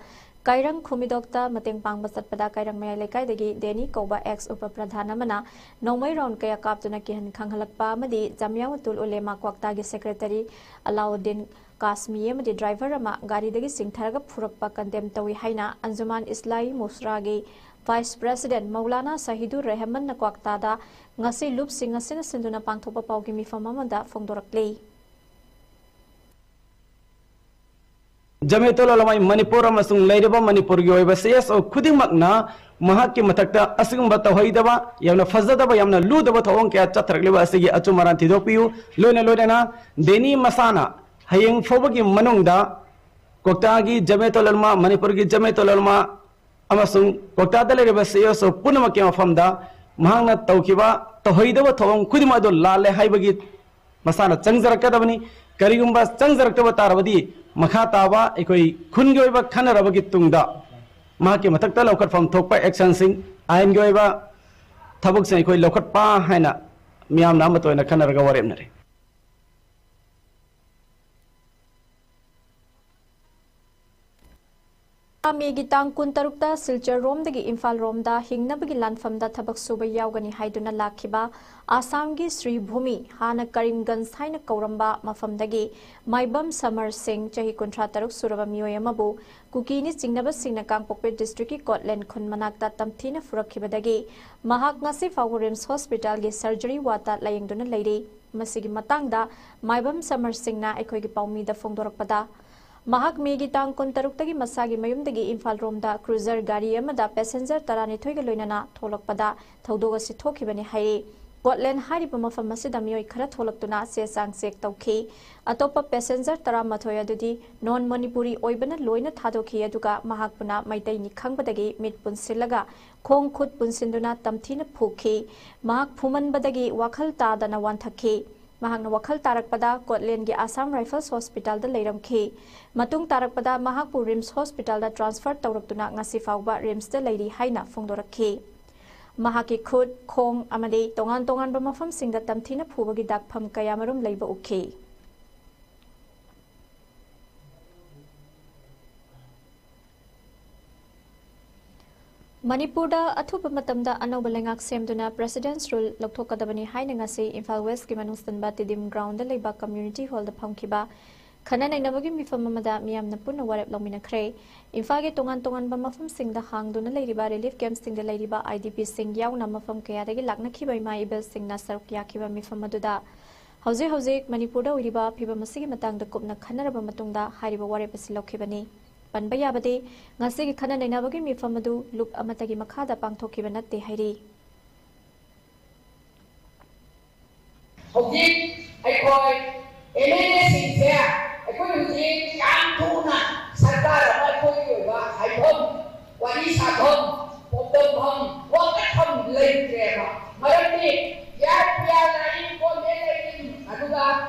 ꯀꯥꯏꯔꯪ ꯈꯨꯃꯤꯗꯣꯛꯇ ꯃꯇꯦꯡ ꯄꯥꯡꯕ ꯆꯠꯄꯗ ꯀꯥꯏꯔꯪ ꯃꯌꯥꯏ ꯂꯩꯀꯥꯏꯗꯒꯤ ꯗꯦꯅꯤ ꯀꯧꯕ ꯑꯦꯛꯁ ꯎꯄ ꯄ꯭ꯔꯙꯥꯟ ꯑꯃꯅ ꯅꯣꯡꯃꯩ ꯔꯥꯎꯟ ꯀꯌꯥ ꯀꯥꯞꯇꯨꯅ ꯀꯤꯍꯟ ꯈꯪꯍꯜꯂꯛꯄ ꯑꯃꯗꯤ ꯖꯥꯃꯤꯌꯥꯇꯨꯜ ꯎꯂꯦꯃꯥ ꯀ꯭ꯋꯥꯛꯇꯥꯒꯤ ꯁꯦꯀ꯭ꯔꯦꯇꯔꯤ ꯑꯂꯥꯎꯗꯤꯟ ꯀꯥꯁꯃꯤ ꯑꯃꯗꯤ ꯗ꯭ꯔꯥꯏꯚꯔ ꯑꯃ ꯒꯥꯔꯤꯗꯒꯤ ꯆꯤꯡꯊꯔꯒ ꯐꯨꯔꯛꯄ ꯀꯟꯗꯦꯝ ꯇꯧꯏ ꯍꯥꯏꯅ ꯑꯟꯖꯨꯃꯥꯟ ꯏꯁꯂꯥꯍꯤ ꯃꯨꯁ꯭ꯔꯥꯒꯤ ꯚꯥꯏꯁ ꯄ꯭ꯔꯦꯁꯤꯗꯦꯟꯠ ꯃꯧꯂꯥꯅꯥ ꯁꯍꯤꯗꯨꯔ ꯔꯦꯍꯃꯟꯅ ꯀ꯭ꯋꯥꯛꯇꯥꯗ ꯉꯁꯤ ꯂꯨꯞꯁꯤꯡ ꯑꯁꯤꯅ ꯁꯤꯟꯗꯨꯅ ꯄꯥꯡꯊꯣꯛꯄ ꯄꯥꯎꯒꯤ ꯃꯤꯐꯝ ꯑꯃꯗ ꯐꯣꯡꯗꯣꯔꯛꯂꯤ꯫ ꯖꯃꯤꯌꯥꯇꯨꯜ ꯎꯂꯃꯥꯏ ꯃꯅꯤꯄꯨꯔ ꯑꯃꯁꯨꯡ ꯂꯩꯔꯤꯕ ꯃꯅꯤꯄꯨꯔꯒꯤ ꯑꯣꯏꯕ ꯁꯤ ꯑꯦꯁ ꯑꯣ ꯈꯨꯗꯤꯡꯃꯛꯅ ꯃꯍꯥꯛꯀꯤ ꯃꯊꯛꯇ ꯑꯁꯤꯒꯨꯝꯕ ꯇꯧꯍꯩꯗꯕ, ꯌꯥꯝꯅ ꯐꯖꯗꯕ, ꯌꯥꯝꯅ ꯂꯨꯗꯕ ꯊꯧꯑꯣꯡ ꯀꯌꯥ ꯆꯠꯊꯔꯛꯂꯤꯕ ꯑꯁꯤꯒꯤ ꯑꯆꯨꯝ ꯑꯔꯥꯟ ꯊꯤꯗꯣꯛꯄꯤꯌꯨ꯫ ꯂꯣꯏꯅ ꯂꯣꯏꯅꯅ ꯗꯦꯅꯤ ꯃꯁꯥꯅ ꯍꯌꯦꯡ ꯐꯥꯎꯕꯒꯤ ꯃꯅꯨꯡꯗ ꯀꯣꯛꯇꯥꯒꯤ ꯖꯃꯤꯌꯥꯇꯨꯜ ꯎꯂꯃꯥ, ꯃꯅꯤꯄꯨꯔꯒꯤ ꯖꯃꯤꯌꯥꯇꯨꯜ ꯎꯂꯃꯥ ꯑꯃꯁꯨꯡ ꯀꯣꯛꯇꯥꯗ ꯂꯩꯔꯤꯕ ꯁꯤ ꯑꯦꯁ ꯑꯣ ꯄꯨꯝꯅꯃꯛꯀꯤ ꯃꯐꯝꯗ ꯃꯍꯥꯛꯅ ꯇꯧꯈꯤꯕ ꯇꯧꯍꯩꯗꯕ ꯊꯧꯑꯣꯡ ꯈꯨꯗꯤꯡꯃꯛ ꯑꯗꯨ ꯂꯥꯜꯂꯦ ꯍꯥꯏꯕꯒꯤ ꯃꯁꯥꯅ ꯆꯪꯖꯔꯛꯀꯗꯕꯅꯤ꯫ ꯀꯔꯤꯒꯨꯝꯕ ꯆꯪꯖꯔꯛꯇꯕ ꯇꯥꯔꯕꯗꯤ ꯃꯈꯥ ꯇꯥꯕ ꯑꯩꯈꯣꯏ ꯈꯨꯟꯒꯤ ꯑꯣꯏꯕ ꯈꯟꯅꯔꯕꯒꯤ ꯇꯨꯡꯗ ꯃꯍꯥꯛꯀꯤ ꯃꯊꯛꯇ ꯂꯧꯈꯠꯐꯝ ꯊꯣꯛꯄ ꯑꯦꯛꯁꯟꯁꯤꯡ, ꯑꯥꯏꯟꯒꯤ ꯑꯣꯏꯕ ꯊꯕꯛꯁꯤꯡ ꯑꯩꯈꯣꯏ ꯂꯧꯈꯠꯄ ꯍꯥꯏꯅ ꯃꯤꯌꯥꯝꯅ ꯑꯃꯠꯇ ꯑꯣꯏꯅ ꯈꯟꯅꯔꯒ ꯋꯥꯔꯦꯞꯅꯔꯤ꯫ ꯃꯦꯒꯤ ꯇꯥꯡ ꯀꯨꯟꯇꯔꯨꯛꯇ ꯁꯤꯜꯆꯔ ꯔꯣꯝꯗꯒꯤ ꯏꯝꯐꯥꯜ ꯔꯣꯝꯗ ꯍꯤꯡꯅꯕꯒꯤ ꯂꯥꯟꯐꯝꯗ ꯊꯕꯛ ꯁꯨꯕ ꯌꯥꯎꯒꯅꯤ ꯍꯥꯏꯗꯨꯅ ꯂꯥꯛꯈꯤꯕ ꯑꯁꯥꯝꯒꯤ ꯁ꯭ꯔꯤ ꯚꯨꯃꯤ, ꯍꯥꯟꯅ ꯀꯔꯤꯝꯒꯟꯖ ꯍꯥꯏꯅ ꯀꯧꯔꯝꯕ ꯃꯐꯝꯗꯒꯤ ꯃꯥꯏꯕꯝ ꯁꯃꯔ ꯁꯤꯡ, ꯆꯍꯤ ꯀꯨꯟꯊ꯭ꯔꯥ ꯇꯔꯨꯛ ꯁꯨꯔꯕ ꯃꯤꯑꯣꯏ ꯑꯃꯕꯨ ꯀꯨꯀꯤꯅꯤ ꯆꯤꯡꯅꯕꯁꯤꯡꯅ ꯀꯥꯡꯄꯣꯛꯄꯤ ꯗꯤꯁꯇ꯭ꯔꯤꯛꯀꯤ ꯀꯣꯠꯂꯦꯟ ꯈꯨꯟ ꯃꯅꯥꯛꯇ ꯇꯝꯊꯤꯅ ꯐꯨꯔꯛꯈꯤꯕꯗꯒꯤ ꯃꯍꯥꯛ ꯉꯁꯤ ꯐꯥꯎꯕ ꯔꯤꯝꯁ ꯍꯣꯁꯄꯤꯇꯥꯜꯒꯤ ꯁꯔꯖꯔꯤ ꯋꯥꯔꯗꯇ ꯂꯥꯌꯦꯡꯗꯨꯅ ꯂꯩꯔꯤ꯫ ꯃꯁꯤꯒꯤ ꯃꯇꯥꯡꯗ ꯃꯥꯏꯕꯝ ꯁꯃꯔ ꯁꯤꯡꯅ ꯑꯩꯈꯣꯏꯒꯤ ꯄꯥꯎꯃꯤꯗ ꯐꯣꯡꯗꯣꯔꯛꯄꯗ, ꯃꯍꯥꯛ ꯃꯦꯒꯤ ꯇꯥꯡ ꯀꯨꯟꯇꯔꯨꯛꯇꯒꯤ ꯃꯁꯥꯒꯤ ꯃꯌꯨꯝꯗꯒꯤ ꯏꯝꯐꯥꯜ ꯔꯣꯝꯗ ꯀ꯭ꯔꯨꯖꯔ ꯒꯥꯔꯤ ꯑꯃꯗ ꯄꯦꯁꯦꯟꯖꯔ ꯇꯔꯥꯅꯤꯊꯣꯏꯒ ꯂꯣꯏꯅꯅ ꯊꯣꯛꯂꯛꯄꯗ ꯊꯧꯗꯣꯛ ꯑꯁꯤ ꯊꯣꯛꯈꯤꯕꯅꯤ ꯍꯥꯏꯔꯤ꯫ ꯀꯣꯠꯂꯦꯟ ꯍꯥꯏꯔꯤꯕ ꯃꯐꯝ ꯑꯁꯤꯗ ꯃꯤꯑꯣꯏ ꯈꯔ ꯊꯣꯛꯂꯛꯇꯨꯅ ꯆꯦ ꯆꯥꯡ ꯆꯦꯛ ꯇꯧꯈꯤ꯫ ꯑꯇꯣꯞꯄ ꯄꯦꯁꯦꯟꯖꯔ ꯇꯔꯥꯃꯥꯊꯣꯏ ꯑꯗꯨꯗꯤ ꯅꯣꯟ ꯃꯅꯤꯄꯨꯔꯤ ꯑꯣꯏꯕꯅ ꯂꯣꯏꯅ ꯊꯥꯗꯣꯛꯈꯤ, ꯑꯗꯨꯒ ꯃꯍꯥꯛꯄꯨꯅ ꯃꯩꯇꯩꯅꯤ ꯈꯪꯕꯗꯒꯤ ꯃꯤꯠ ꯄꯨꯟꯁꯤꯜꯂꯒ ꯈꯣꯡ ꯈꯨꯠ ꯄꯨꯟꯁꯤꯟꯗꯨꯅ ꯇꯝꯊꯤꯅ ꯐꯨꯈꯤ꯫ ꯃꯍꯥꯛ ꯐꯨꯃꯟꯕꯗꯒꯤ ꯋꯥꯈꯜ ꯇꯥꯗꯅ ꯋꯥꯟꯊꯈꯤ꯫ ꯃꯍꯥꯛꯅ ꯋꯥꯈꯜ ꯇꯥꯔꯛꯄꯗ ꯀꯣꯠꯂꯦꯟꯒꯤ ꯑꯁꯥꯝ ꯔꯥꯏꯐꯜꯁ ꯍꯣꯁꯄꯤꯇꯥꯜꯗ ꯂꯩꯔꯝꯈꯤ꯫ ꯃꯇꯨꯡ ꯇꯥꯔꯛꯄꯗ ꯃꯍꯥꯛꯄꯨ ꯔꯤꯝꯁ ꯍꯣꯁꯄꯤꯇꯥꯜꯗ ꯇ꯭ꯔꯥꯟꯁꯐꯔ ꯇꯧꯔꯛꯇꯨꯅ ꯉꯁꯤ ꯐꯥꯎꯕ ꯔꯤꯝꯁꯇ ꯂꯩꯔꯤ ꯍꯥꯏꯅ ꯐꯣꯡꯗꯣꯔꯛꯈꯤ꯫ ꯃꯍꯥꯛꯀꯤ ꯈꯨꯠ, ꯈꯣꯡ ꯑꯃꯗꯤ ꯇꯣꯉꯥꯟ ꯇꯣꯉꯥꯟꯕ ꯃꯐꯝꯁꯤꯡꯗ ꯇꯝꯊꯤꯅ ꯐꯨꯕꯒꯤ ꯗꯥꯛꯐꯝ ꯀꯌꯥꯃꯔꯨꯝ ꯂꯩꯕ ꯎꯈꯤ꯫ ꯃꯅꯤꯄꯨꯔꯗ ꯑꯊꯨꯕ ꯃꯇꯝꯗ ꯑꯅꯧꯕ ꯂꯩꯉꯥꯛ ꯁꯦꯝꯗꯨꯅ President's Rule ꯂꯧꯊꯣꯛꯀꯗꯕꯅꯤ ꯍꯥꯏꯅ ꯉꯁꯤ ꯏꯝꯐꯥꯜ ꯋꯦꯁꯀꯤ ꯃꯅꯨꯡ ꯆꯟꯕ ꯇꯤꯗꯤꯝ ꯒ꯭ꯔꯥꯎꯟꯗ ꯂꯩꯕ ꯀꯝꯃ꯭ꯌꯨꯅꯤꯇꯤ ꯍꯣꯜꯗ ꯐꯝꯈꯤꯕ ꯈꯟꯅ ꯅꯩꯅꯕꯒꯤ ꯃꯤꯐꯝ ꯑꯃꯗ ꯃꯤꯌꯥꯝꯅ ꯄꯨꯟꯅ ꯋꯥꯔꯦꯞ ꯂꯧꯃꯤꯟꯅꯈ꯭ꯔꯦ꯫ ꯏꯝꯐꯥꯜꯒꯤ ꯇꯣꯉꯥꯟ ꯇꯣꯉꯥꯟꯕ ꯃꯐꯝꯁꯤꯡꯗ ꯍꯥꯡꯗꯨꯅ ꯂꯩꯔꯤꯕ ꯔꯤꯂꯤꯐ ꯀꯦꯝꯞꯁꯤꯡꯗ ꯂꯩꯔꯤꯕ IDPꯁꯤꯡ ꯌꯥꯎꯅ ꯃꯐꯝ ꯀꯌꯥꯗꯒꯤ ꯂꯥꯛꯅꯈꯤꯕ ꯏꯃꯥ ꯏꯕꯦꯜꯁꯤꯡꯅ ꯁꯔꯨꯛ ꯌꯥꯈꯤꯕ ꯃꯤꯐꯝ ꯑꯗꯨꯗ ꯍꯧꯖꯤꯛ ꯍꯧꯖꯤꯛ ꯃꯅꯤꯄꯨꯔꯗ ꯑꯣꯏꯔꯤꯕ ꯐꯤꯕꯝ ꯑꯁꯤꯒꯤ ꯃꯇꯥꯡꯗ ꯀꯨꯞꯅ ꯈꯟꯅꯔꯕ ꯃꯇꯨꯡꯗ ꯍꯥꯏꯔꯤꯕ ꯋꯥꯔꯦꯞ ꯑꯁꯤ ꯂꯧꯈꯤꯕꯅꯤ꯫ ꯄꯟꯕ ꯌꯥꯕꯗꯤ, ꯉꯁꯤꯒꯤ ꯈꯟꯅ ꯅꯩꯅꯕꯒꯤ ꯃꯤꯐꯝ ꯑꯗꯨ ꯂꯨꯞ ꯑꯃꯠꯇꯒꯤ ꯃꯈꯥꯗ ꯄꯥꯡꯊꯣꯛꯈꯤꯕ ꯅꯠꯇꯦ ꯍꯥꯏꯔꯤ꯫ ꯍꯧꯖꯤꯛ ꯑꯩꯈꯣꯏ MLAꯁꯤꯡꯁꯦ ꯑꯩꯈꯣꯏ ꯍꯧꯖꯤꯛ ꯌꯥꯝ ꯊꯨꯅ ꯁꯔꯀꯥꯔ ꯑꯃ ꯑꯩꯈꯣꯏꯒꯤ ꯑꯣꯏꯕ ꯍꯥꯏꯐꯝ, ꯋꯥꯔꯤ ꯁꯥꯐꯝ, ꯄꯣꯛꯇꯝꯐꯝ, ꯋꯥꯀꯠꯐꯝ ꯂꯩꯇ꯭ꯔꯦꯕ꯫ ꯃꯔꯝꯗꯤ ꯌꯥꯏ ꯄꯤꯌꯥ ꯂꯥꯏꯔꯤ, ꯀꯣꯟꯕꯦ ꯂꯩꯔꯤ, ꯑꯗꯨꯒ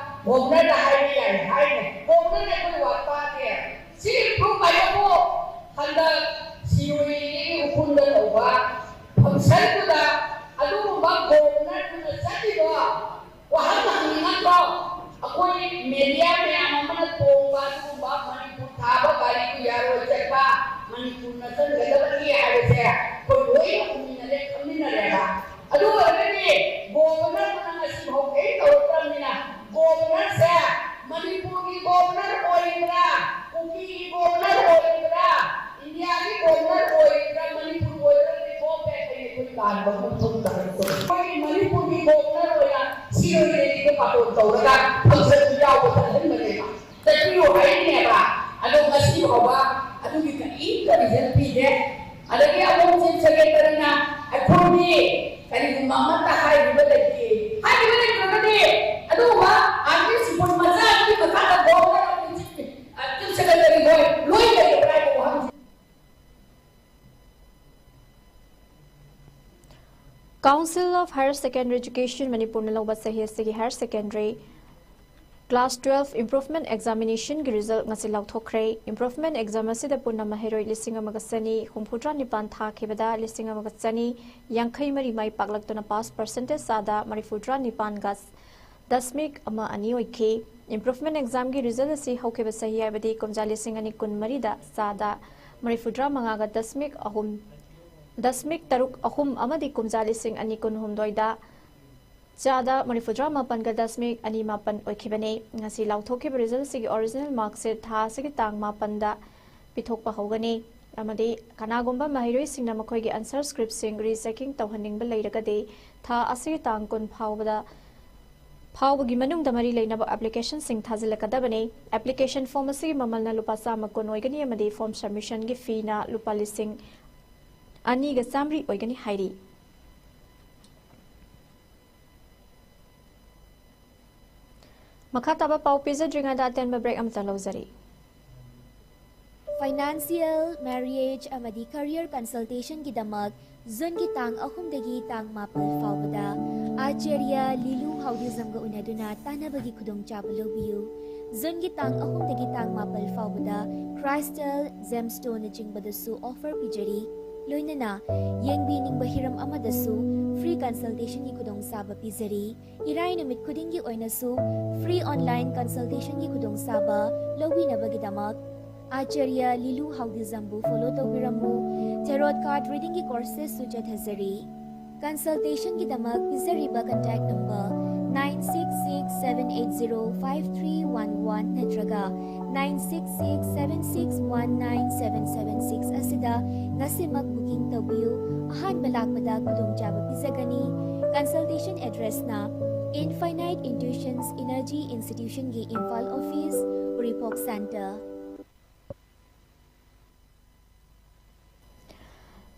ꯒꯣꯕꯔꯅꯔꯗ ꯍꯥꯏꯕ ꯌꯥꯏ ꯍꯥꯏꯅꯦ꯫ ꯒꯣꯕꯔꯅꯔꯅ ꯑꯩꯈꯣꯏ ꯋꯥ ꯇꯥꯗꯦ꯫ ꯁꯤꯒꯤ ꯄ꯭ꯔꯨꯐ ꯍꯥꯏꯕꯕꯨ ꯍꯟꯗꯛ ꯁꯤꯔꯣꯏ ꯂꯤꯂꯤꯒꯤ ꯎꯈ꯭ꯔꯨꯜꯗ ꯇꯧꯕ ꯐꯪꯁꯟꯗꯨꯗ ꯑꯗꯨꯒꯨꯝꯕ ꯒꯣꯕꯔꯅꯔꯗꯨꯅ ꯆꯠꯂꯤꯕ ꯋꯥꯍꯪ ꯍꯪꯉꯤ ꯅꯠꯇ꯭ꯔꯣ? ꯑꯩꯈꯣꯏ ꯃꯦꯗꯤꯌꯥ ꯃꯌꯥꯝ Council of Higher Secondary Education ꯃꯅꯤꯄꯨꯔꯅ ꯂꯧꯕ ꯆꯍꯤ ꯑꯁꯤꯒꯤ higher secondary class twelve improvement examination ꯒꯤ result ꯉꯁꯤ ꯂꯥꯎꯊꯣꯛꯈ꯭ꯔꯦ꯫ Improvement exam ꯑꯁꯤꯗ ꯄꯨꯟꯅ ꯃꯍꯩꯔꯣꯏ ꯂꯤꯁꯤꯡ ꯑꯃꯒ ꯆꯅꯤ ꯍꯨꯝꯐꯨꯇꯔꯥ ꯅꯤꯄꯥꯟ ꯊꯥꯈꯤꯕꯗ ꯂꯤꯁꯤꯡ ꯑꯃꯒ ꯆꯅꯤ ꯌꯥꯡꯈꯩ ꯃꯔꯤ ꯃꯥꯏ ꯄꯥꯛꯂꯛꯇꯨꯅ pass percentage ꯆꯥꯗ ꯃꯔꯤꯐꯨꯇꯔꯥ ꯅꯤꯄꯥꯟꯒ ꯗꯁꯃꯤꯛ ꯑꯃ ꯑꯅꯤ ꯑꯣꯏꯈꯤ꯫ Improvement exam ꯒꯤ result ꯑꯁꯤ ꯍꯧꯈꯤꯕ ꯆꯍꯤ, ꯍꯥꯏꯕꯗꯤ ꯀꯨꯝꯖꯥ ꯂꯤꯁꯤꯡ ꯑꯅꯤ ꯀꯨꯟꯃꯔꯤꯗ ꯆꯥꯗ ꯃꯔꯤꯐꯨꯇꯔꯥ ꯃꯉꯥꯒ ꯗꯁꯃꯤꯛ ꯑꯍꯨꯝ, ꯗꯁꯃꯤꯛ ꯇꯔꯨꯛ ꯑꯍꯨꯝ ꯑꯃꯗꯤ ꯀꯨꯝꯖꯥ ꯂꯤꯁꯤꯡ ꯑꯅꯤ ꯀꯨꯟꯍꯨꯝꯗꯣꯏꯗ ꯆꯥꯗ ꯃꯔꯤꯐꯨꯇꯔꯥ ꯃꯥꯄꯟꯒ ꯗꯁꯃꯤꯛ ꯑꯅꯤ ꯃꯥꯄꯟ ꯑꯣꯏꯈꯤꯕꯅꯤ꯫ ꯉꯁꯤ ꯂꯥꯎꯊꯣꯛꯈꯤꯕ result ꯑꯁꯤꯒꯤ original mark sheet ꯊꯥ ꯑꯁꯤꯒꯤ ꯇꯥꯡ ꯃꯥꯄꯟꯗ ꯄꯤꯊꯣꯛꯄ ꯍꯧꯒꯅꯤ ꯑꯃꯗꯤ ꯀꯅꯥꯒꯨꯝꯕ ꯃꯍꯩꯔꯣꯏꯁꯤꯡꯅ ꯃꯈꯣꯏꯒꯤ answer script ꯁꯤꯡ rechecking ꯇꯧꯍꯟꯅꯤꯡꯕ ꯂꯩꯔꯒꯗꯤ ꯊꯥ ꯑꯁꯤꯒꯤ ꯇꯥꯡ ꯀꯨꯟ ꯐꯥꯎꯕꯗ, ꯐꯥꯎꯕꯒꯤ ꯃꯅꯨꯡꯗ ꯃꯔꯤ ꯂꯩꯅꯕ application ꯁꯤꯡ ꯊꯥꯖꯤꯜꯂꯛꯀꯗꯕꯅꯤ꯫ Application form ꯑꯁꯤꯒꯤ ꯃꯃꯜꯅ ꯂꯨꯄꯥ ꯆꯥꯝꯃ ꯀꯨꯟ ꯑꯣꯏꯒꯅꯤ ꯑꯃꯗꯤ form submission ꯒꯤ fee ꯅ ꯂꯨꯄꯥ ꯂꯤꯁꯤꯡ ꯑꯅꯤꯒ ꯆꯥꯝꯃꯔꯤ ꯑꯣꯏꯒꯅꯤ ꯍꯥꯏꯔꯤ꯫ ꯃꯈꯥ ꯇꯥꯕ ꯄꯥꯎ ꯄꯤꯖꯗ꯭ꯔꯤꯉꯩꯗ ꯑꯇꯦꯟꯕ break ꯑꯃꯇ ꯂꯧꯖꯔꯤ꯫ Financial, marriage ꯑꯃꯗꯤ career consultation ꯒꯤꯗꯃꯛ June ꯒꯤ ꯇꯥꯡ ꯑꯍꯨꯝꯗꯒꯤ ꯇꯥꯡ ꯃꯥꯄꯜ ꯐꯥꯎꯕꯗ ꯑꯥꯆꯥꯔꯌ ꯂꯤꯂꯨ ꯍꯥꯎꯗꯤꯖꯝꯒ ꯎꯅꯗꯨꯅ ꯇꯥꯟꯅꯕꯒꯤ ꯈꯨꯗꯣꯡꯆꯥꯕ ꯂꯧꯕꯤꯌꯨ꯫ June ꯒꯤ ꯇꯥꯡ ꯑꯍꯨꯝꯗꯒꯤ ꯇꯥꯡ ꯃꯥꯄꯜ ꯐꯥꯎꯕꯗ crystal, gemstone ꯅꯆꯤꯡꯕꯗꯁꯨ offer ꯄꯤꯖꯔꯤ꯫ ꯂꯣꯏꯅꯅ ꯌꯦꯡꯕꯤꯅꯤꯡꯕ ꯍꯤꯔꯝ ꯑꯃꯗꯁꯨ free consultation ꯒꯤ ꯈꯨꯗꯣꯡꯆꯥꯕ ꯄꯤꯖꯔꯤ꯫ ꯏꯔꯥꯏ ꯅꯨꯃꯤꯠ ꯈꯨꯗꯤꯡꯒꯤ ꯑꯣꯏꯅꯁꯨ free online consultation ꯒꯤ ꯈꯨꯗꯣꯡꯆꯥꯕ ꯂꯧꯕꯤꯅꯕꯒꯤꯗꯃꯛ ꯑꯥꯆꯥꯔꯌ ꯂꯤꯂꯨ ꯍꯥꯎꯗꯤꯖꯝꯕꯨ follow ꯇꯧꯕꯤꯔꯝꯃꯨ꯫ Tarot card reading ꯒꯤ courses ꯁꯨ ꯆꯠꯊꯖꯔꯤ꯫ Consultation ꯒꯤꯗꯃꯛ ꯄꯤꯖꯔꯤꯕ contact number nine six six seven eight zero five three one one ꯅꯠꯇ꯭ꯔꯒ nine six six seven six one nine seven seven six ꯑꯁꯤꯗ ꯉꯁꯤꯃꯛ booking ꯇꯧꯕꯤꯌꯨ꯫ ꯑꯍꯥꯟꯕ ꯂꯥꯛꯄꯗ ꯈꯨꯗꯣꯡꯆꯥꯕ ꯄꯤꯖꯒꯅꯤ꯫ Consultation address ꯅ Infinite Intuitions Energy Institution ꯒꯤ ꯏꯝꯐꯥꯜ office, ꯎꯔꯤꯄꯣꯛ center꯫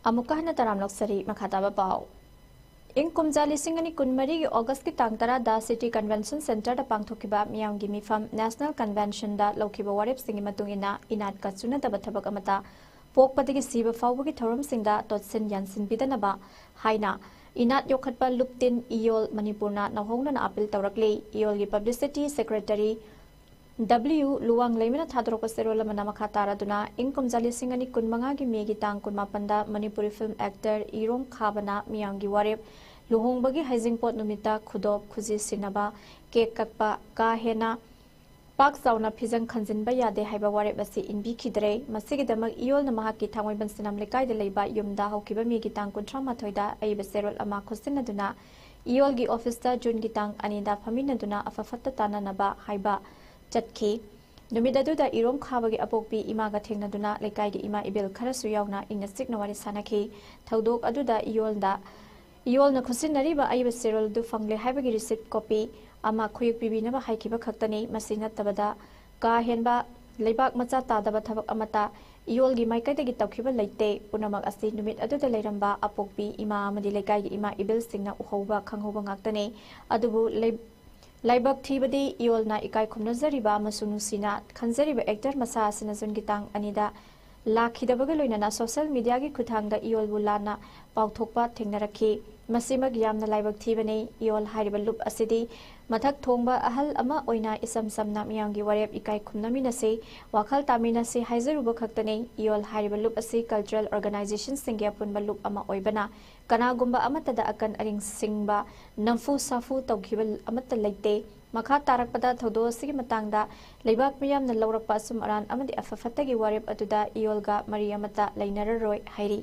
ꯑꯃꯨꯛꯀ ꯍꯟꯅ ꯇꯔꯥꯝ ꯂꯧꯖꯔꯤ꯫ ꯃꯈꯥ ꯇꯥꯕ ꯄꯥꯎ꯫ ꯏꯪ ꯀꯨꯝꯖꯥ ꯂꯤꯁꯤꯡ ꯑꯅꯤ ꯀꯨꯟꯃꯔꯤꯒꯤ August ꯀꯤ ꯇꯥꯡ ꯇꯔꯥꯗ City Convention Center ꯗ ꯄꯥꯡꯊꯣꯛꯈꯤꯕ ꯃꯤꯌꯥꯝꯒꯤ ꯃꯤꯐꯝ National Convention ꯗ ꯂꯧꯈꯤꯕ ꯋꯥꯔꯦꯞꯁꯤꯡꯒꯤ ꯃꯇꯨꯡ ꯏꯟꯅ, ꯏꯅꯥꯠꯀ ꯆꯨꯅꯗꯕ ꯊꯕꯛ ꯑꯃꯠꯇ, ꯄꯣꯛꯄꯗꯒꯤ ꯁꯤꯕ ꯐꯥꯎꯕꯒꯤ ꯊꯧꯔꯝꯁꯤꯡꯗ ꯇꯣꯠꯁꯤꯟ ꯌꯥꯟꯁꯤꯟꯕꯤꯗꯅꯕ ꯍꯥꯏꯅ ꯏꯅꯥꯠ ꯌꯣꯛꯈꯠꯄ ꯂꯨꯞꯇꯤꯟ ꯏꯌꯣꯜ ꯃꯅꯤꯄꯨꯔꯅ ꯅꯧꯍꯧꯅꯅ ꯑꯥꯄꯤꯜ ꯇꯧꯔꯛꯂꯤ꯫ ꯏꯌꯣꯜꯒꯤ ꯄꯕ꯭ꯂꯤꯁꯤꯇꯤ ꯁꯦꯀ꯭ꯔꯦꯇꯔꯤ ꯗꯕ꯭ꯂꯤꯌꯨ ꯂꯨꯋꯥꯡꯂꯩꯃꯅ ꯊꯥꯗꯣꯔꯛꯄ ꯆꯦꯔꯣꯜ ꯑꯃꯅ ꯃꯈꯥ ꯇꯥꯔꯗꯨꯅ, ꯏꯪ ꯀꯨꯝꯖꯥ ꯂꯤꯁꯤꯡ ꯑꯅꯤ ꯀꯨꯟꯃꯉꯥꯒꯤ ꯃꯦꯒꯤ ꯇꯥꯡ ꯀꯨꯟꯃꯥꯄꯟꯗ ꯃꯅꯤꯄꯨꯔꯤ ꯐꯤꯜꯝ ꯑꯦꯛꯇꯔ ꯏꯔꯣꯝ ꯈꯥꯕꯅ ꯃꯤꯌꯥꯝꯒꯤ ꯋꯥꯔꯦꯞ, ꯂꯨꯍꯣꯡꯕꯒꯤ ꯍꯩꯖꯤꯡꯄꯣꯠ ꯅꯨꯃꯤꯠꯇ ꯈꯨꯗꯣꯞ, ꯈꯨꯖꯤ ꯁꯤꯟꯅꯕ, ꯀꯦꯛ ꯀꯛꯄ, ꯀꯥ ꯍꯦꯟꯅ ꯄꯥꯛ ꯆꯥꯎꯅ ꯐꯤꯖꯪ ꯈꯟꯖꯤꯟꯕ ꯌꯥꯗꯦ ꯍꯥꯏꯕ ꯋꯥꯔꯦꯞ ꯑꯁꯤ ꯏꯟꯕꯤꯈꯤꯗ꯭ꯔꯦ꯫ ꯃꯁꯤꯒꯤꯗꯃꯛ ꯏꯌꯣꯜꯅ ꯃꯍꯥꯛꯀꯤ ꯊꯥꯡꯃꯩꯕꯟ ꯁꯤꯅꯥꯝ ꯂꯩꯀꯥꯏꯗ ꯂꯩꯕ ꯌꯨꯝꯗ ꯍꯧꯈꯤꯕ ꯃꯦꯒꯤ ꯇꯥꯡ ꯀꯨꯟꯊ꯭ꯔꯥ ꯃꯥꯊꯣꯏꯗ ꯑꯏꯕ ꯆꯦꯔꯣꯜ ꯑꯃ ꯈꯨꯠꯁꯤꯟꯅꯗꯨꯅ ꯏꯌꯣꯜꯒꯤ ꯑꯣꯐꯤꯁꯇ ꯖꯨꯟꯒꯤ ꯇꯥꯡ ꯑꯅꯤꯗ ꯐꯝꯃꯤꯟꯅꯗꯨꯅ ꯑꯐ ꯐꯠꯇ ꯇꯥꯟꯅꯅꯕ ꯍꯥꯏꯕ ꯆꯠꯈꯤ꯫ ꯅꯨꯃꯤꯠ ꯑꯗꯨꯗ ꯏꯔꯣꯝ ꯈꯥꯕꯒꯤ ꯑꯄꯣꯛꯄꯤ ꯏꯃꯥꯒ ꯊꯦꯡꯅꯗꯨꯅ ꯂꯩꯀꯥꯏꯒꯤ ꯏꯃꯥ ꯏꯕꯦꯜ ꯈꯔꯁꯨ ꯌꯥꯎꯅ ꯏꯪꯅ ꯆꯤꯛꯅ ꯋꯥꯔꯤ ꯁꯥꯅꯈꯤ꯫ ꯊꯧꯗꯣꯛ ꯑꯗꯨꯗ ꯏꯌꯣꯜꯗ ꯏꯌꯣꯜꯅ ꯈꯨꯠꯁꯤꯟꯅꯔꯤꯕ ꯑꯏꯕ ꯆꯦꯔꯣꯜꯗꯨ ꯐꯪꯂꯦ ꯍꯥꯏꯕꯒꯤ ꯔꯤꯁꯤꯠ ꯀꯣꯄꯤ ꯑꯃ ꯈꯨꯌꯦꯛ ꯄꯤꯕꯤꯅꯕ ꯍꯥꯏꯈꯤꯕ ꯈꯛꯇꯅꯤ꯫ ꯃꯁꯤ ꯅꯠꯇꯕꯗ ꯀꯥ ꯍꯦꯟꯕ ꯂꯩꯕꯥꯛ ꯃꯆꯥ ꯇꯥꯗꯕ ꯊꯕꯛ ꯑꯃꯠꯇ ꯏꯌꯣꯜꯒꯤ ꯃꯥꯏꯀꯩꯗꯒꯤ ꯇꯧꯈꯤꯕ ꯂꯩꯇꯦ꯫ ꯄꯨꯝꯅꯃꯛ ꯑꯁꯤ ꯅꯨꯃꯤꯠ ꯑꯗꯨꯗ ꯂꯩꯔꯝꯕ ꯑꯄꯣꯛꯄꯤ ꯏꯃꯥ ꯑꯃꯗꯤ ꯂꯩꯀꯥꯏꯒꯤ ꯏꯃꯥ ꯏꯕꯦꯜꯁꯤꯡꯅ ꯎꯍꯧꯕ ꯈꯪꯍꯧꯕ ꯉꯥꯛꯇꯅꯤ꯫ ꯑꯗꯨꯕꯨ ꯂꯩ-, ꯂꯥꯏꯕꯛ ꯊꯤꯕꯗꯤ ꯏꯌꯣꯜꯅ ꯏꯀꯥꯏ ꯈꯨꯝꯅꯖꯔꯤꯕ ꯑꯃꯁꯨꯡ ꯅꯨꯡꯁꯤꯅ ꯈꯟꯖꯔꯤꯕ ꯑꯦꯛꯇꯔ ꯃꯁꯥ ꯑꯁꯤꯅ ꯖꯨꯟꯒꯤ ꯇꯥꯡ ꯑꯅꯤꯗ ꯂꯥꯛꯈꯤꯗꯕꯒ ꯂꯣꯏꯅꯅ ꯁꯣꯁꯤꯌꯦꯜ ꯃꯤꯗꯤꯌꯥꯒꯤ ꯈꯨꯠꯊꯥꯡꯗ ꯏꯌꯣꯜꯕꯨ ꯂꯥꯟꯅ ꯄꯥꯎꯊꯣꯛꯄ ꯊꯦꯡꯅꯔꯛꯈꯤ꯫ ꯃꯁꯤꯃꯛ ꯌꯥꯝꯅ ꯂꯥꯏꯕꯛ ꯊꯤꯕꯅꯤ꯫ ꯏꯌꯣꯜ ꯍꯥꯏꯔꯤꯕ ꯂꯨꯞ ꯑꯁꯤꯗꯤ ꯃꯊꯛ ꯊꯣꯡꯕ ꯑꯍꯜ ꯑꯃ ꯑꯣꯏꯅ ꯏꯆꯝ ꯆꯝꯅ ꯃꯤꯌꯥꯝꯒꯤ ꯋꯥꯔꯦꯞ ꯏꯀꯥꯏ ꯈꯨꯝꯅꯃꯤꯟꯅꯁꯤ, ꯋꯥꯈꯜ ꯇꯥꯃꯤꯟꯅꯁꯤ ꯍꯥꯏꯖꯔꯨꯕ ꯈꯛꯇꯅꯤ꯫ ꯏꯌꯣꯜ ꯍꯥꯏꯔꯤꯕ ꯂꯨꯞ ꯑꯁꯤ ꯀꯜꯆꯔꯦꯜ ꯑꯣꯔꯒꯅꯥꯏꯖꯦꯁꯟꯁꯤꯡꯒꯤ ꯑꯄꯨꯟꯕ ꯂꯨꯞ ꯑꯃ ꯑꯣꯏꯕꯅ ꯀꯅꯥꯒꯨꯝꯕ ꯑꯃꯠꯇꯗ ꯑꯀꯟ ꯑꯔꯤꯡ ꯁꯤꯡꯕ, ꯅꯝꯐꯨ ꯁꯥꯐꯨ ꯇꯧꯈꯤꯕ ꯑꯃꯠꯇ ꯂꯩꯇꯦ꯫ ꯃꯈꯥ ꯇꯥꯔꯛꯄꯗ ꯊꯧꯗꯣꯛ ꯑꯁꯤꯒꯤ ꯃꯇꯥꯡꯗ ꯂꯩꯕꯥꯛ ꯃꯤꯌꯥꯝꯅ ꯂꯧꯔꯛꯄ ꯑꯆꯨꯝ ꯑꯔꯥꯟ ꯑꯃꯗꯤ ꯑꯐ ꯐꯠꯇꯒꯤ ꯋꯥꯔꯦꯞ ꯑꯗꯨꯗ ꯏꯌꯣꯜꯒ ꯃꯔꯤ ꯑꯃꯠꯇ ꯂꯩꯅꯔꯔꯣꯏ ꯍꯥꯏꯔꯤ꯫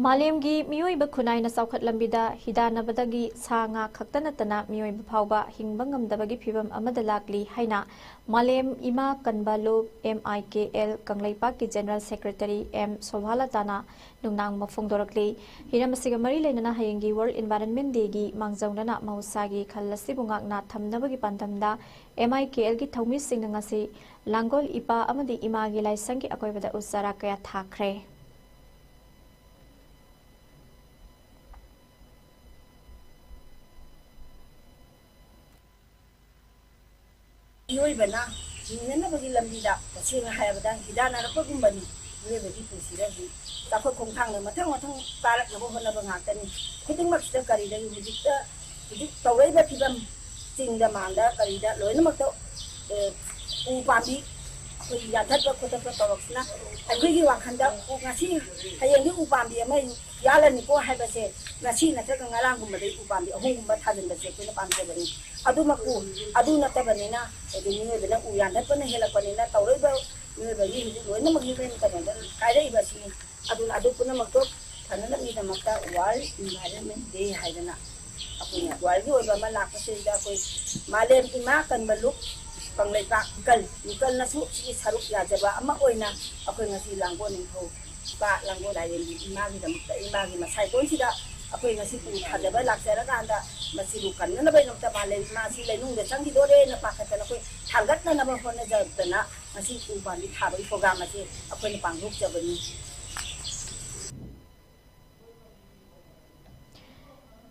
ꯃꯥꯂꯦꯝꯒꯤ ꯃꯤꯑꯣꯏꯕ ꯈꯨꯟꯅꯥꯏꯅ ꯆꯥꯎꯈꯠꯂꯝꯕꯤꯗ ꯍꯤꯗꯥꯟꯅꯕꯗꯒꯤ ꯁꯥ ꯉꯥ ꯈꯛꯇ ꯅꯠꯇꯅ ꯃꯤꯑꯣꯏꯕ ꯐꯥꯎꯕ ꯍꯤꯡꯕ ꯉꯝꯗꯕꯒꯤ ꯐꯤꯕꯝ ꯑꯃꯗ ꯂꯥꯛꯂꯤ ꯍꯥꯏꯅ ꯃꯥꯂꯦꯝ ꯏꯃꯥ ꯀꯟꯕ ꯂꯨꯞ, ꯑꯦꯝ ꯑꯥꯏ ꯀꯦ ꯑꯦꯜ, ꯀꯪꯂꯩꯄꯥꯛꯀꯤ ꯖꯦꯅꯔꯦꯜ ꯁꯦꯀ꯭ꯔꯦꯇꯔꯤ ꯑꯦꯝ ꯁꯣꯚꯥꯂꯇꯥꯅ ꯅꯨꯡꯅꯥꯡꯕ ꯐꯣꯡꯗꯣꯔꯛꯂꯤ꯫ ꯍꯤꯔꯝ ꯑꯁꯤꯒ ꯃꯔꯤ ꯂꯩꯅꯅ ꯍꯌꯦꯡꯒꯤ ꯋꯥꯔꯜꯗ ꯏꯟꯚꯥꯏꯔꯟꯃꯦꯟ ꯗꯦꯒꯤ ꯃꯥꯡꯖꯧꯅꯅ ꯃꯍꯧꯁꯥꯒꯤ ꯈꯜ ꯑꯁꯤꯕꯨ ꯉꯥꯛꯅ ꯊꯝꯅꯕꯒꯤ ꯄꯥꯟꯗꯝꯗ ꯑꯦꯝ ꯑꯥꯏ ꯀꯦ ꯑꯦꯜꯒꯤ ꯊꯧꯃꯤꯁꯤꯡꯅ ꯉꯁꯤ ꯂꯥꯡꯒꯣꯜ ꯏꯄꯥ ꯑꯃꯗꯤ ꯏꯃꯥꯒꯤ ꯂꯥꯏꯁꯪꯒꯤ ꯑꯀꯣꯏꯕꯗ ꯎ ꯆꯥꯔꯥ ꯀꯌꯥ ꯊꯥꯈ꯭ꯔꯦ꯫ ꯃꯤꯑꯣꯏꯕꯅ ꯍꯤꯡꯅꯅꯕꯒꯤ ꯂꯝꯕꯤꯗ ꯇꯁꯦꯡꯅ ꯍꯥꯏꯔꯕꯗ ꯍꯤꯗꯥꯟꯅꯔꯛꯄꯒꯨꯝꯕꯅꯤ꯫ ꯃꯤꯑꯣꯏꯕꯒꯤ ꯄꯨꯟꯁꯤꯗ ꯍꯧꯖꯤꯛ ꯆꯥꯎꯈꯠ ꯈꯣꯡꯊꯥꯡꯅ ꯃꯊꯪ ꯃꯊꯪ ꯀꯥꯔꯛꯅꯕ ꯍꯣꯠꯅꯕ ꯉꯥꯛꯇꯅꯤ꯫ ꯈꯨꯗꯤꯡꯃꯛꯁꯤꯗ ꯀꯔꯤꯗꯒꯤ ꯍꯧꯖꯤꯛꯇ ꯍꯧꯖꯤꯛ ꯇꯧꯔꯛꯏꯕ ꯐꯤꯕꯝ, ꯆꯤꯡꯗ ꯃꯥꯟꯗ ꯀꯔꯤꯗ ꯂꯣꯏꯅꯃꯛꯇ, ꯑꯦ, ꯎ ꯄꯥꯝꯕꯤ ꯑꯩꯈꯣꯏꯒꯤ ꯌꯥꯟꯊꯠꯄ ꯈꯣꯠꯇꯠꯄ ꯇꯧꯔꯛꯁꯤꯅ ꯑꯩꯈꯣꯏꯒꯤ ꯋꯥꯈꯜꯗ ꯎ ꯉꯁꯤ ꯍꯌꯦꯡꯗꯤ ꯎ ꯄꯥꯝꯕꯤ ꯑꯃ ꯌꯥꯜꯂꯅꯤꯀꯣ ꯍꯥꯏꯕꯁꯦ ꯉꯁꯤ ꯅꯠꯇ꯭ꯔꯒ ꯉꯔꯥꯡꯒꯨꯝꯕꯗꯒꯤ ꯎ ꯄꯥꯝꯕꯤ ꯑꯍꯨꯝꯒꯨꯝꯕ ꯊꯥꯖꯤꯟꯕꯁꯦ ꯑꯩꯈꯣꯏꯅ ꯄꯥꯝꯖꯕꯅꯤ꯫ ꯑꯗꯨꯃꯛꯄꯨ ꯑꯗꯨ ꯅꯠꯇꯕꯅꯤꯅ ꯍꯥꯏꯗꯤ ꯃꯤꯑꯣꯏꯕꯅ ꯎ ꯌꯥꯟꯊꯠꯄꯅ ꯍꯦꯜꯂꯛꯄꯅꯤꯅ ꯇꯧꯔꯛꯏꯕ ꯃꯤꯑꯣꯏꯕꯒꯤ ꯍꯧꯖꯤꯛ ꯂꯣꯏꯅꯃꯛ ꯍ꯭ꯌꯨꯃꯦꯟ ꯀꯩꯅꯣꯗ ꯀꯥꯏꯔꯛꯏꯕꯁꯤꯅꯤ꯫ ꯑꯗꯨꯅ ꯑꯗꯨ ꯄꯨꯝꯅꯃꯛꯇꯣ ꯐꯅꯅꯕꯒꯤꯗꯃꯛꯇ ꯋꯥꯔꯜ ꯏꯟꯚꯥꯏꯔꯟꯃꯦꯟ ꯗꯦ ꯍꯥꯏꯗꯅ ꯑꯩꯈꯣꯏꯅ ꯋꯥꯔꯜꯒꯤ ꯑꯣꯏꯕ ꯑꯃ ꯂꯥꯛꯄꯁꯤꯗ ꯑꯩꯈꯣꯏ ꯃꯥꯂꯦꯝ ꯏꯃꯥ ꯀꯟꯕ ꯂꯨꯞ ꯀꯪꯂꯩꯄꯥꯛ ꯃꯤꯀꯜ, ꯃꯤꯀꯜꯅꯁꯨ ꯁꯤꯒꯤ ꯁꯔꯨꯛ ꯌꯥꯖꯕ ꯑꯃ ꯑꯣꯏꯅ ꯑꯩꯈꯣꯏ ꯉꯁꯤ ꯂꯥꯡꯒꯣꯜ ꯅꯤꯡꯊꯧ ꯏꯄꯥ ꯂꯥꯡꯒꯣꯜ ꯂꯥꯏꯔꯦꯝꯕꯤ ꯏꯃꯥꯒꯤꯗꯃꯛꯇ ꯏꯃꯥꯒꯤ ꯃꯁꯥꯏꯀꯣꯟꯁꯤꯗ ꯑꯩꯈꯣꯏ ꯉꯁꯤ ꯎ ꯊꯥꯖꯕ ꯂꯥꯛꯆꯔꯀꯥꯟꯗ ꯃꯁꯤꯕꯨ ꯀꯟꯅꯅꯕꯒꯤꯗꯃꯛꯇ ꯃꯥꯂꯦꯝ ꯏꯃꯥꯁꯤ ꯂꯩꯅꯨꯡꯗ ꯆꯪꯈꯤꯗꯣꯔꯦꯅ ꯄꯥꯈꯠꯇꯅ ꯑꯩꯈꯣꯏ ꯊꯥꯡꯒꯠꯅꯅꯕ ꯍꯣꯠꯅꯖꯗꯅ ꯉꯁꯤ ꯎ ꯄꯥꯝꯕꯤ ꯊꯥꯕꯒꯤ ꯄ꯭ꯔꯣꯒ꯭ꯔꯥꯝ ꯑꯁꯤ ꯑꯩꯈꯣꯏꯅ ꯄꯥꯡꯊꯣꯛꯆꯕꯅꯤ꯫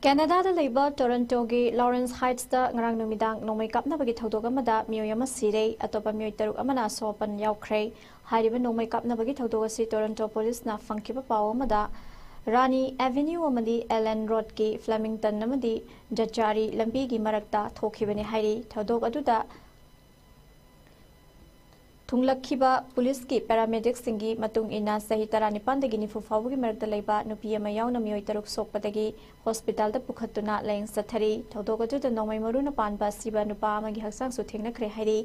ꯀꯦꯅꯥꯗꯥꯗ ꯂꯩꯕ ꯇꯣꯔꯟꯇꯣꯒꯤ ꯂꯣꯔꯦꯟꯁ ꯍꯥꯏꯠꯁꯇ ꯉꯔꯥꯡ ꯅꯨꯃꯤꯗꯥꯡ ꯅꯣꯡꯃꯩ ꯀꯥꯞꯅꯕꯒꯤ ꯊꯧꯗꯣꯛ ꯑꯃꯗ ꯃꯤꯑꯣꯏ ꯑꯃ ꯁꯤꯔꯦ, ꯑꯇꯣꯞꯄ ꯃꯤꯑꯣꯏ ꯇꯔꯨꯛ ꯑꯃꯅ ꯑꯁꯣꯛ ꯑꯄꯟ ꯌꯥꯎꯈ꯭ꯔꯦ꯫ ꯍꯥꯏꯔꯤꯕ ꯅꯣꯡꯃꯩ ꯀꯥꯞꯅꯕꯒꯤ ꯊꯧꯗꯣꯛ ꯑꯁꯤ ꯇꯣꯔꯟꯇꯣ ꯄꯨꯂꯤꯁꯅ ꯐꯪꯈꯤꯕ ꯄꯥꯎ ꯑꯃꯗ ꯔꯥꯅꯤ ꯑꯦꯚꯦꯅ꯭ꯌꯨ ꯑꯃꯗꯤ ꯑꯦꯂꯦꯟ ꯔꯣꯗꯀꯤ ꯐ꯭ꯂꯦꯃꯤꯡꯇꯟ ꯑꯃꯗꯤ ꯖꯠꯆꯥꯔꯤ ꯂꯝꯕꯤꯒꯤ ꯃꯔꯛꯇ ꯊꯣꯛꯈꯤꯕꯅꯤ ꯍꯥꯏꯔꯤ꯫ ꯊꯧꯗꯣꯛ ꯑꯗꯨꯗ ꯊꯨꯡꯂꯛꯈꯤꯕ ꯄꯨꯂꯤꯁꯀꯤ ꯄꯦꯔꯥꯃꯦꯗꯤꯛꯁꯤꯡꯒꯤ ꯃꯇꯨꯡ ꯏꯟꯅ, ꯆꯍꯤ ꯇꯔꯥꯅꯤꯄꯥꯟꯗꯒꯤ ꯅꯤꯐꯨ ꯐꯥꯎꯕꯒꯤ ꯃꯔꯛꯇ ꯂꯩꯕ ꯅꯨꯄꯤ ꯑꯃ ꯌꯥꯎꯅ ꯃꯤꯑꯣꯏ ꯇꯔꯨꯛ ꯁꯣꯛꯄꯗꯒꯤ ꯍꯣꯁꯄꯤꯇꯥꯜꯗ ꯄꯨꯈꯠꯇꯨꯅ ꯂꯥꯌꯦꯡ ꯆꯠꯊꯔꯤ꯫ ꯊꯧꯗꯣꯛ ꯑꯗꯨꯗ ꯅꯣꯡꯃꯩ ꯃꯔꯨꯅ ꯄꯥꯟꯕ ꯑꯁꯤꯕ ꯅꯨꯄꯥ ꯑꯃꯒꯤ ꯍꯛꯆꯥꯡꯁꯨ ꯊꯦꯡꯅꯈ꯭ꯔꯦ ꯍꯥꯏꯔꯤ꯫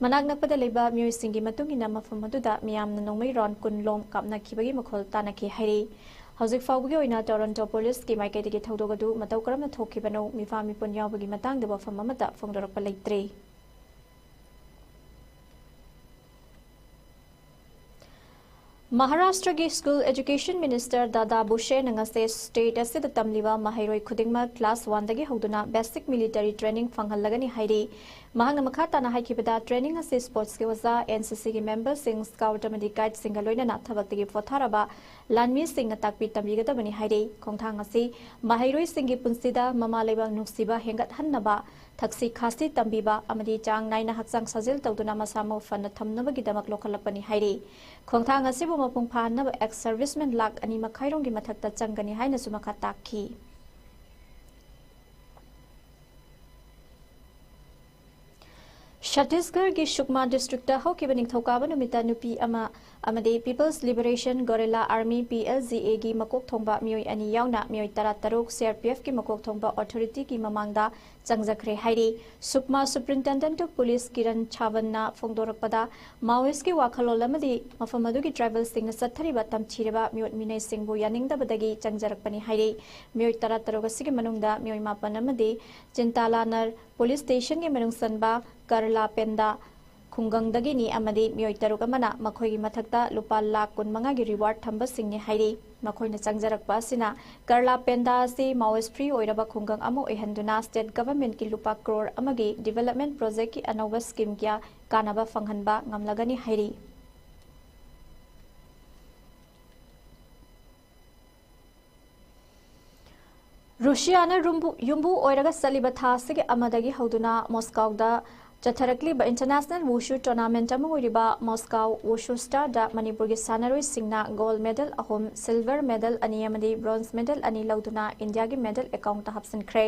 ꯃꯅꯥꯛ ꯅꯛꯄꯗ ꯂꯩꯕ ꯃꯤꯑꯣꯏꯁꯤꯡꯒꯤ ꯃꯇꯨꯡ ꯏꯟꯅ, ꯃꯐꯝ ꯑꯗꯨꯗ ꯃꯤꯌꯥꯝꯅ ꯅꯣꯡꯃꯩ ꯔꯥꯎꯟ ꯀꯨꯟ ꯂꯣꯝ ꯀꯥꯞꯅꯈꯤꯕꯒꯤ ꯃꯈꯣꯜ ꯇꯥꯅꯈꯤ ꯍꯥꯏꯔꯤ꯫ ꯍꯧꯖꯤꯛ ꯐꯥꯎꯕꯒꯤ ꯑꯣꯏꯅ ꯇꯣꯔꯣꯟꯇꯣ ꯄꯨꯂꯤꯁꯀꯤ ꯃꯥꯏꯀꯩꯗꯒꯤ ꯊꯧꯗꯣꯛ ꯑꯗꯨ ꯃꯇꯧ ꯀꯔꯝꯅ ꯊꯣꯛꯈꯤꯕꯅꯣ, ꯃꯤꯐꯥ ꯃꯤꯄꯨꯟ ꯌꯥꯎꯕꯒꯤ ꯃꯇꯥꯡꯗ ꯋꯥꯐꯝ ꯑꯃꯠꯇ ꯐꯣꯡꯗꯣꯔꯛꯄ ꯂꯩꯇ꯭ꯔꯤ꯫ ꯃꯍꯥꯔꯥꯁꯇ꯭ꯔꯒꯤ School Education Minister ꯗꯥꯗꯥ ꯕꯨꯁꯦꯅ ꯉꯁꯤ state ꯑꯁꯤꯗ ꯇꯝꯂꯤꯕ ꯃꯍꯩꯔꯣꯏ ꯈꯨꯗꯤꯡꯃꯛ class one ꯗꯒꯤ ꯍꯧꯗꯨꯅ basic military training ꯐꯪꯍꯜꯂꯒꯅꯤ ꯍꯥꯏꯔꯤ꯫ ꯃꯍꯥꯛꯅ ꯃꯈꯥ ꯇꯥꯅ ꯍꯥꯏꯈꯤꯕꯗ, training ꯑꯁꯤ sports ꯀꯤ ꯑꯣꯖꯥ, N C C ꯒꯤ member ꯁꯤꯡ, scout ꯑꯃꯗꯤ guide ꯁꯤꯡꯒ ꯂꯣꯏꯅꯅ ꯊꯕꯛꯇꯒꯤ ꯄꯣꯊꯥꯔꯕ ꯂꯥꯟꯃꯤꯁꯤꯡꯅ ꯇꯥꯛꯄꯤ ꯇꯝꯕꯤꯒꯗꯕꯅꯤ ꯍꯥꯏꯔꯤ꯫ ꯈꯣꯡꯊꯥꯡ ꯑꯁꯤ ꯃꯍꯩꯔꯣꯏꯁꯤꯡꯒꯤ ꯄꯨꯟꯁꯤꯗ ꯃꯃꯥ ꯂꯩꯕꯥꯛ ꯅꯨꯡꯁꯤꯕ ꯍꯦꯟꯒꯠꯍꯟꯅꯕ, ꯊꯛꯁꯤ ꯈꯥꯁꯤ ꯇꯝꯕꯤꯕ ꯑꯃꯗꯤ ꯆꯥꯡ ꯅꯥꯏꯅ ꯍꯛꯆꯥꯡ ꯁꯥꯖꯦꯜ ꯇꯧꯗꯨꯅ ꯃꯁꯥ ꯃꯎ ꯐꯅ ꯊꯝꯅꯕꯒꯤꯗꯃꯛ ꯂꯧꯈꯠꯂꯛꯄꯅꯤ ꯍꯥꯏꯔꯤ꯫ ꯈꯣꯡꯊꯥꯡ ꯑꯁꯤꯕꯨ ꯃꯄꯨꯡ ꯐꯥꯍꯟꯅꯕ ex servicemen ꯂꯥꯈ ꯑꯅꯤ ꯃꯈꯥꯏ ꯔꯣꯝꯒꯤ ꯃꯊꯛꯇ ꯆꯪꯒꯅꯤ ꯍꯥꯏꯅꯁꯨ ꯃꯈꯥ ꯇꯥꯛꯈꯤ꯫ ꯁꯠꯇꯤꯁꯒꯔꯒꯤ ꯁꯨꯛꯃꯥ district ꯇ ꯍꯧꯈꯤꯕ ꯅꯤꯡꯊꯧꯀꯥꯕ ꯅꯨꯃꯤꯠꯇ ꯅꯨꯄꯤ ꯑꯃ ꯑꯃꯗꯤ People's Liberation Guerrilla Army, P L G A ꯒꯤ ꯃꯀꯣꯛ ꯊꯣꯡꯕ ꯃꯤꯑꯣꯏ ꯑꯅꯤ ꯌꯥꯎꯅ ꯃꯤꯑꯣꯏ ꯇꯔꯥꯇꯔꯨꯛ C R P F ꯀꯤ ꯃꯀꯣꯛ ꯊꯣꯡꯕ authority ꯒꯤ ꯃꯃꯥꯡꯗ ꯆꯪꯖꯈ꯭ꯔꯦ ꯍꯥꯏꯔꯤ꯫ ꯁꯨꯛꯃꯥ Superintendent of Police Kiran ꯁꯥꯕꯟꯅ ꯐꯣꯡꯗꯣꯔꯛꯄꯗ, Maoist ꯀꯤ ꯋꯥꯈꯜꯂꯣꯟ ꯑꯃꯗꯤ ꯃꯐꯝ ꯑꯗꯨꯒꯤ tribal ꯁꯤꯡꯅ ꯆꯠꯊꯔꯤꯕ ꯇꯝꯊꯤꯔꯕ ꯃꯤꯑꯣꯠ ꯃꯤꯅꯩꯁꯤꯡꯕꯨ ꯌꯥꯅꯤꯡꯗꯕꯗꯒꯤ ꯆꯪꯖꯔꯛꯄꯅꯤ ꯍꯥꯏꯔꯤ꯫ ꯃꯤꯑꯣꯏ ꯇꯔꯥꯇꯔꯨꯛ ꯑꯁꯤꯒꯤ ꯃꯅꯨꯡꯗ ꯃꯤꯑꯣꯏ ꯃꯥꯄꯟ ꯑꯃꯗꯤ ꯆꯤꯟꯇꯥꯂꯥꯅꯔ Police Station ꯒꯤ ꯃꯅꯨꯡ ꯆꯟꯕ ꯀꯔꯂꯥ ꯄꯦꯟꯗꯥ ꯈꯨꯡꯒꯪꯗꯒꯤꯅꯤ ꯑꯃꯗꯤ ꯃꯤꯑꯣꯏ ꯇꯔꯨꯛ ꯑꯃꯅ ꯃꯈꯣꯏꯒꯤ ꯃꯊꯛꯇ ꯂꯨꯄꯥ ꯂꯥꯈ ꯀꯨꯟꯃꯉꯥꯒꯤ reward ꯊꯝꯕꯁꯤꯡꯅꯤ ꯍꯥꯏꯔꯤ꯫ ꯃꯈꯣꯏꯅ ꯆꯪꯖꯔꯛꯄ ꯑꯁꯤꯅ ꯀꯔꯂꯥ ꯄꯦꯟꯗꯥ ꯑꯁꯤ Maoist free ꯑꯣꯏꯔꯕ ꯈꯨꯡꯒꯪ ꯑꯃ ꯑꯣꯏꯍꯟꯗꯨꯅ state government ꯀꯤ ꯂꯨꯄꯥ ꯀ꯭ꯔꯣꯔ ꯑꯃꯒꯤ development project ꯀꯤ ꯑꯅꯧꯕ scheme ꯀꯌꯥ ꯀꯥꯟꯅꯕ ꯐꯪꯍꯟꯕ ꯉꯝꯂꯒꯅꯤ ꯍꯥꯏꯔꯤ꯫ ꯔꯨꯁꯤꯌꯥꯅ ꯔꯨꯝꯕꯨ-, ꯌꯨꯝꯕꯨ ꯑꯣꯏꯔꯒ ꯆꯠꯂꯤꯕ ꯊꯥ ꯑꯁꯤꯒꯤ ꯑꯃꯗꯒꯤ ꯍꯧꯗꯨꯅ ꯃꯣꯁꯀꯣꯗ ꯆꯠꯊꯔꯛꯂꯤꯕ international wushu tournament ꯑꯃ ꯑꯣꯏꯔꯤꯕ Moscow Wushu Star ꯗ ꯃꯅꯤꯄꯨꯔꯒꯤ ꯁꯥꯟꯅꯔꯣꯏꯁꯤꯡꯅ gold medal ꯑꯍꯨꯝ, silver medal ꯑꯅꯤ ꯑꯃꯗꯤ bronze medal ꯑꯅꯤ ꯂꯧꯗꯨꯅ ꯏꯟꯗꯤꯌꯥꯒꯤ medal account ꯇ ꯍꯥꯞꯆꯤꯟꯈ꯭ꯔꯦ꯫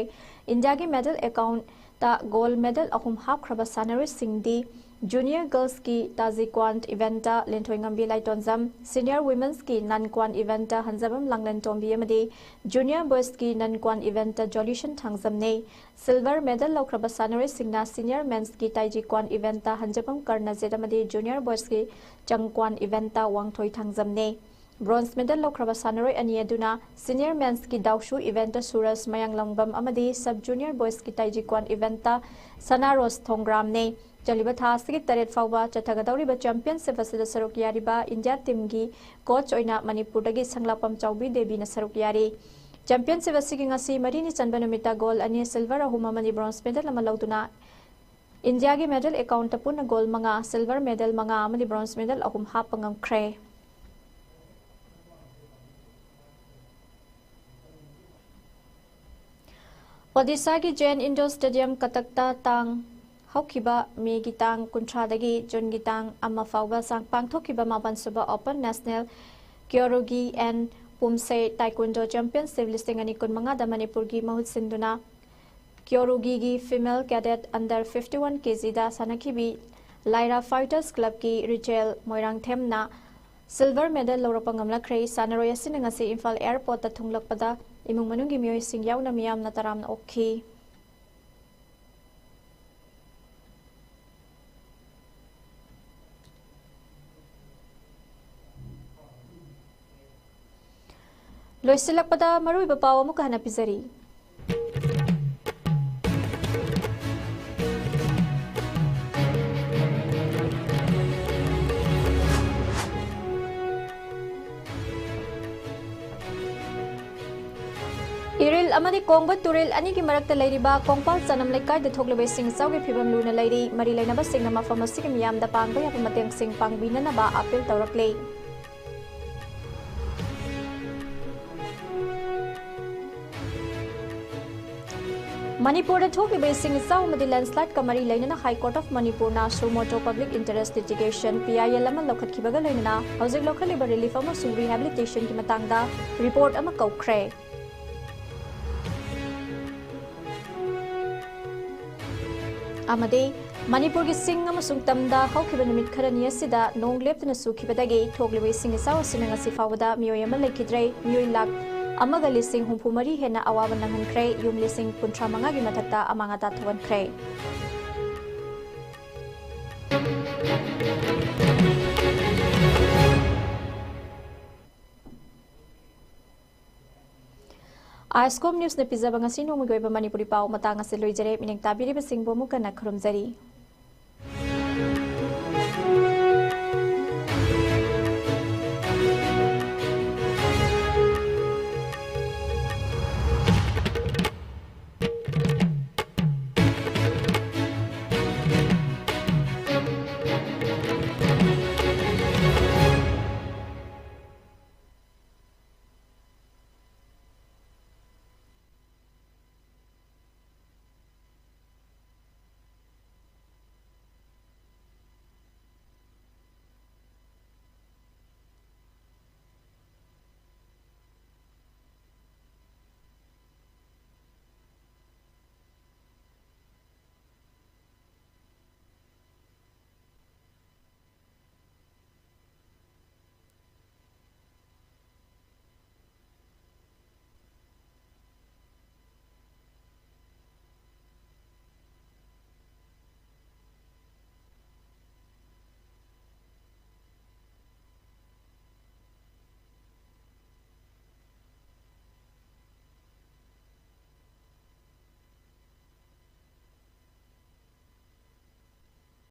ꯏꯟꯗꯤꯌꯥꯒꯤ medal account ꯇ gold medal ꯑꯍꯨꯝ ꯍꯥꯞꯈ꯭ꯔꯕ ꯁꯥꯟꯅꯔꯣꯏꯁꯤꯡꯗꯤ, Junior Girls ꯀꯤ ꯇꯥꯖꯤꯀ꯭ꯋꯥꯟ event ꯇ ꯂꯦꯟꯊꯣꯏꯉꯝꯕꯤ ꯂꯥꯏꯇꯣꯟꯖꯝ, Senior Women's ꯀꯤ ꯅꯟꯀ꯭ꯋꯥꯟ event ꯇ ꯍꯟꯖꯕꯝ ꯂꯥꯡꯂꯦꯟꯇꯣꯝꯕꯤ ꯑꯃꯗꯤ Junior Boys ꯀꯤ ꯅꯟꯀ꯭ꯋꯥꯟ event ꯇ ꯖꯣꯂꯤꯁꯟ ꯊꯥꯡꯖꯝꯅꯤ꯫ Silver medal ꯂꯧꯈ꯭ꯔꯕ ꯁꯥꯟꯅꯔꯣꯏꯁꯤꯡꯅ Senior Men's ꯀꯤ ꯇꯥꯏꯖꯤꯀ꯭ꯋꯥꯟ event ꯇ ꯍꯟꯖꯕꯝ ꯀꯔꯅꯖꯤꯠ ꯑꯃꯗꯤ Junior Boys ꯀꯤ ꯆꯪꯀ꯭ꯋꯥꯟ event ꯇ ꯋꯥꯡꯊꯣꯏ ꯊꯥꯡꯖꯝꯅꯤ꯫ Bronze medal ꯂꯧꯈ꯭ꯔꯕ ꯁꯥꯟꯅꯔꯣꯏ ꯑꯅꯤ ꯑꯗꯨꯅ Senior Men's ꯀꯤ ꯗꯥꯎꯁꯨ event ꯇ ꯁꯨꯔꯖ ꯃꯌꯥꯡꯂꯪꯕꯝ ꯑꯃꯗꯤ Sub Junior Boys ꯀꯤ ꯇꯥꯏꯖꯤꯀ꯭ꯋꯥꯟ event ꯇ ꯁꯅꯥꯔꯣꯁ ꯊꯣꯡꯒ꯭ꯔꯥꯝꯅꯤ꯫ ꯆꯠꯂꯤꯕ ꯊꯥ ꯑꯁꯤꯒꯤ ꯇꯔꯦꯠ ꯐꯥꯎꯕ ꯆꯠꯊꯒꯗꯧꯔꯤꯕ ꯆꯦꯝꯄꯤꯌꯟꯁꯤꯞ ꯑꯁꯤꯗ ꯁꯔꯨꯛ ꯌꯥꯔꯤꯕ ꯏꯟꯗꯤꯌꯥ ꯇꯤꯝꯒꯤ ꯀꯣꯆ ꯑꯣꯏꯅ ꯃꯅꯤꯄꯨꯔꯗꯒꯤ ꯁꯪꯂꯥꯛꯄꯝ ꯆꯥꯎꯕꯤ ꯗꯦꯕꯤꯅ ꯁꯔꯨꯛ ꯌꯥꯔꯤ꯫ ꯆꯦꯝꯄꯤꯌꯟꯁꯤꯞ ꯑꯁꯤꯒꯤ ꯉꯁꯤ ꯃꯔꯤꯅꯤ ꯆꯟꯕ ꯅꯨꯃꯤꯠꯇ ꯒꯣꯜ ꯑꯅꯤ, ꯁꯤꯜꯚꯔ ꯑꯍꯨꯝ ꯑꯃꯗꯤ ꯕ꯭ꯔꯣꯟꯖ ꯃꯦꯗꯜ ꯑꯃ ꯂꯧꯗꯨꯅ ꯏꯟꯗꯤꯌꯥꯒꯤ ꯃꯦꯗꯜ ꯑꯦꯀꯥꯎꯟꯠꯇ ꯄꯨꯟꯅ ꯒꯣꯜ ꯃꯉꯥ, ꯁꯤꯜꯚꯔ ꯃꯦꯗꯜ ꯃꯉꯥ ꯑꯃꯗꯤ ꯕ꯭ꯔꯣꯟꯖ ꯃꯦꯗꯜ ꯑꯍꯨꯝ ꯍꯥꯞꯄ ꯉꯝꯈ꯭ꯔꯦ꯫ ꯑꯣꯗꯤꯁꯥꯒꯤ ꯖꯦꯟ ꯏꯟꯗꯣꯔ ꯁ꯭ꯇꯦꯗꯤꯌꯝ ꯀꯇꯛꯇ ꯇꯥꯡ, ꯍꯧꯈꯤꯕ ꯃꯦꯒꯤ ꯇꯥꯡ ꯀꯨꯟꯊ꯭ꯔꯥꯗꯒꯤ ꯖꯨꯟꯒꯤ ꯇꯥꯡ ꯑꯃ ꯐꯥꯎꯕ ꯁꯥꯡ-, ꯄꯥꯡꯊꯣꯛꯈꯤꯕ ꯃꯥꯄꯟ ꯁꯨꯕ ꯑꯣꯄꯟ ꯅꯦꯁꯅꯦꯜ ꯀ꯭ꯌꯣꯔꯨꯒꯤ ꯑꯦꯟ ꯄꯨꯝꯁꯦ ꯇꯥꯏꯀꯨꯟꯗꯣ ꯆꯦꯝꯄꯤꯌꯟꯁꯤꯞ ꯂꯤꯁꯤꯡ ꯑꯅꯤ ꯀꯨꯟꯃꯉꯥꯗ ꯃꯅꯤꯄꯨꯔꯒꯤ ꯃꯍꯨꯠ ꯁꯤꯟꯗꯨꯅ ꯀ꯭ꯌꯣꯔꯨꯒꯤꯒꯤ female cadet under fifty one ꯀꯦꯖꯤꯗ ꯁꯥꯟꯅꯈꯤꯕꯤ ꯂꯥꯏꯔꯥ ꯐꯥꯏꯇꯔꯁ ꯀ꯭ꯂꯕꯀꯤ ꯔꯤꯆꯦꯜ ꯃꯣꯏꯔꯥꯡꯊꯦꯝꯅ ꯁꯤꯜꯚꯔ ꯃꯦꯗꯜ ꯂꯧꯔꯛꯄ ꯉꯝꯂꯛꯈ꯭ꯔꯦ꯫ ꯁꯥꯟꯅꯔꯣꯏ ꯑꯁꯤꯅ ꯉꯁꯤ ꯏꯝꯐꯥꯜ ꯑꯦꯌꯔꯄꯣꯔꯠꯇ ꯊꯨꯡꯂꯛꯄꯗ ꯏꯃꯨꯡ ꯃꯅꯨꯡꯒꯤ ꯃꯤꯑꯣꯏꯁꯤꯡ ꯌꯥꯎꯅ ꯃꯤꯌꯥꯝꯅ ꯇꯔꯥꯝꯅ ꯑꯣꯛꯈꯤ꯫ ꯂꯣꯏꯁꯤꯜꯂꯛꯄꯗ ꯃꯔꯨꯑꯣꯏꯕ ꯄꯥꯎ ꯑꯃꯨꯛꯀ ꯍꯟꯅ ꯄꯤꯖꯔꯤ꯫ ꯏꯔꯤꯜ ꯑꯃꯗꯤ ꯀꯣꯡꯕ ꯇꯨꯔꯦꯜ ꯑꯅꯤꯒꯤ ꯃꯔꯛꯇ ꯂꯩꯔꯤꯕ ꯀꯣꯡꯄꯥꯜ ꯆꯅꯝ ꯂꯩꯀꯥꯏꯗ ꯊꯣꯛꯂꯤꯕ ꯏꯁꯤꯡ ꯏꯆꯥꯎꯒꯤ ꯐꯤꯕꯝ ꯂꯨꯅ ꯂꯩꯔꯤ꯫ ꯃꯔꯤ ꯂꯩꯅꯕꯁꯤꯡꯅ ꯃꯐꯝ ꯑꯁꯤꯒꯤ ꯃꯤꯌꯥꯝꯗ ꯄꯥꯡꯕ ꯌꯥꯕ ꯃꯇꯦꯡꯁꯤꯡ ꯄꯥꯡꯕꯤꯅꯅꯕ ꯑꯥꯄꯤꯜ ꯇꯧꯔꯛꯂꯤ꯫ ꯃꯅꯤꯄꯨꯔꯗ ꯊꯣꯛꯂꯤꯕ ꯏꯁꯤꯡ ꯏꯆꯥꯎ ꯑꯃꯗꯤ ꯂꯦꯟꯁꯂꯥꯏꯗꯀ ꯃꯔꯤ ꯂꯩꯅꯅ High Court of Manipurꯅ suo motu public interest litigation, P I L, ꯑꯃ ꯂꯧꯈꯠꯈꯤꯕꯒ ꯂꯣꯏꯅꯅ ꯍꯧꯖꯤꯛ ꯂꯧꯈꯠꯂꯤꯕ relief ꯑꯃꯁꯨꯡ rehabilitationꯒꯤ ꯃꯇꯥꯡꯗ report ꯑꯃ ꯀꯧꯈ꯭ꯔꯦ꯫ ꯑꯃꯗꯤ ꯃꯅꯤꯄꯨꯔꯒꯤ ꯆꯤꯡ ꯑꯃꯁꯨꯡ ꯇꯝꯗ ꯍꯧꯈꯤꯕ ꯅꯨꯃꯤꯠ ꯈꯔꯅꯤ ꯑꯁꯤꯗ ꯅꯣꯡ ꯂꯦꯞꯇꯅ ꯆꯨꯈꯤꯕꯗꯒꯤ ꯊꯣꯛꯂꯤꯕ ꯏꯁꯤꯡ ꯏꯆꯥꯎ ꯑꯁꯤꯅ ꯉꯁꯤ ꯐꯥꯎꯕꯗ ꯃꯤꯑꯣꯏ ꯑꯃ ꯂꯩꯈꯤꯗ꯭ꯔꯦ꯫ ꯃꯤꯑꯣꯏ ꯂꯥꯈ ꯑꯃꯒ ꯂꯤꯁꯤꯡ ꯍꯨꯝꯐꯨ ꯃꯔꯤ ꯍꯦꯟꯅ ꯑꯋꯥꯕ ꯅꯪꯍꯟꯈ꯭ꯔꯦ꯫ ꯌꯨꯝ ꯂꯤꯁꯤꯡ ꯀꯨꯟꯊ꯭ꯔꯥ ꯃꯉꯥꯒꯤ ꯃꯊꯛꯇ ꯑꯃꯥꯡ ꯑꯇꯥ ꯊꯣꯛꯍꯟꯈ꯭ꯔꯦ꯫ ꯑꯥꯏꯁꯀꯣꯝ ꯅ꯭ꯌꯨꯁꯅ ꯄꯤꯖꯕ ꯉꯁꯤ ꯅꯣꯡꯃꯒꯤ ꯑꯣꯏꯕ ꯃꯅꯤꯄꯨꯔꯤ ꯄꯥꯎ ꯃꯇꯥꯡ ꯑꯁꯤ ꯂꯣꯏꯖꯔꯦ꯫ ꯃꯤꯠꯌꯦꯡ ꯇꯥꯕꯤꯔꯤꯕꯁꯤꯡꯕꯨ ꯑꯃꯨꯛ ꯍꯟꯅ ꯈꯨꯔꯨꯝꯖꯔꯤ꯫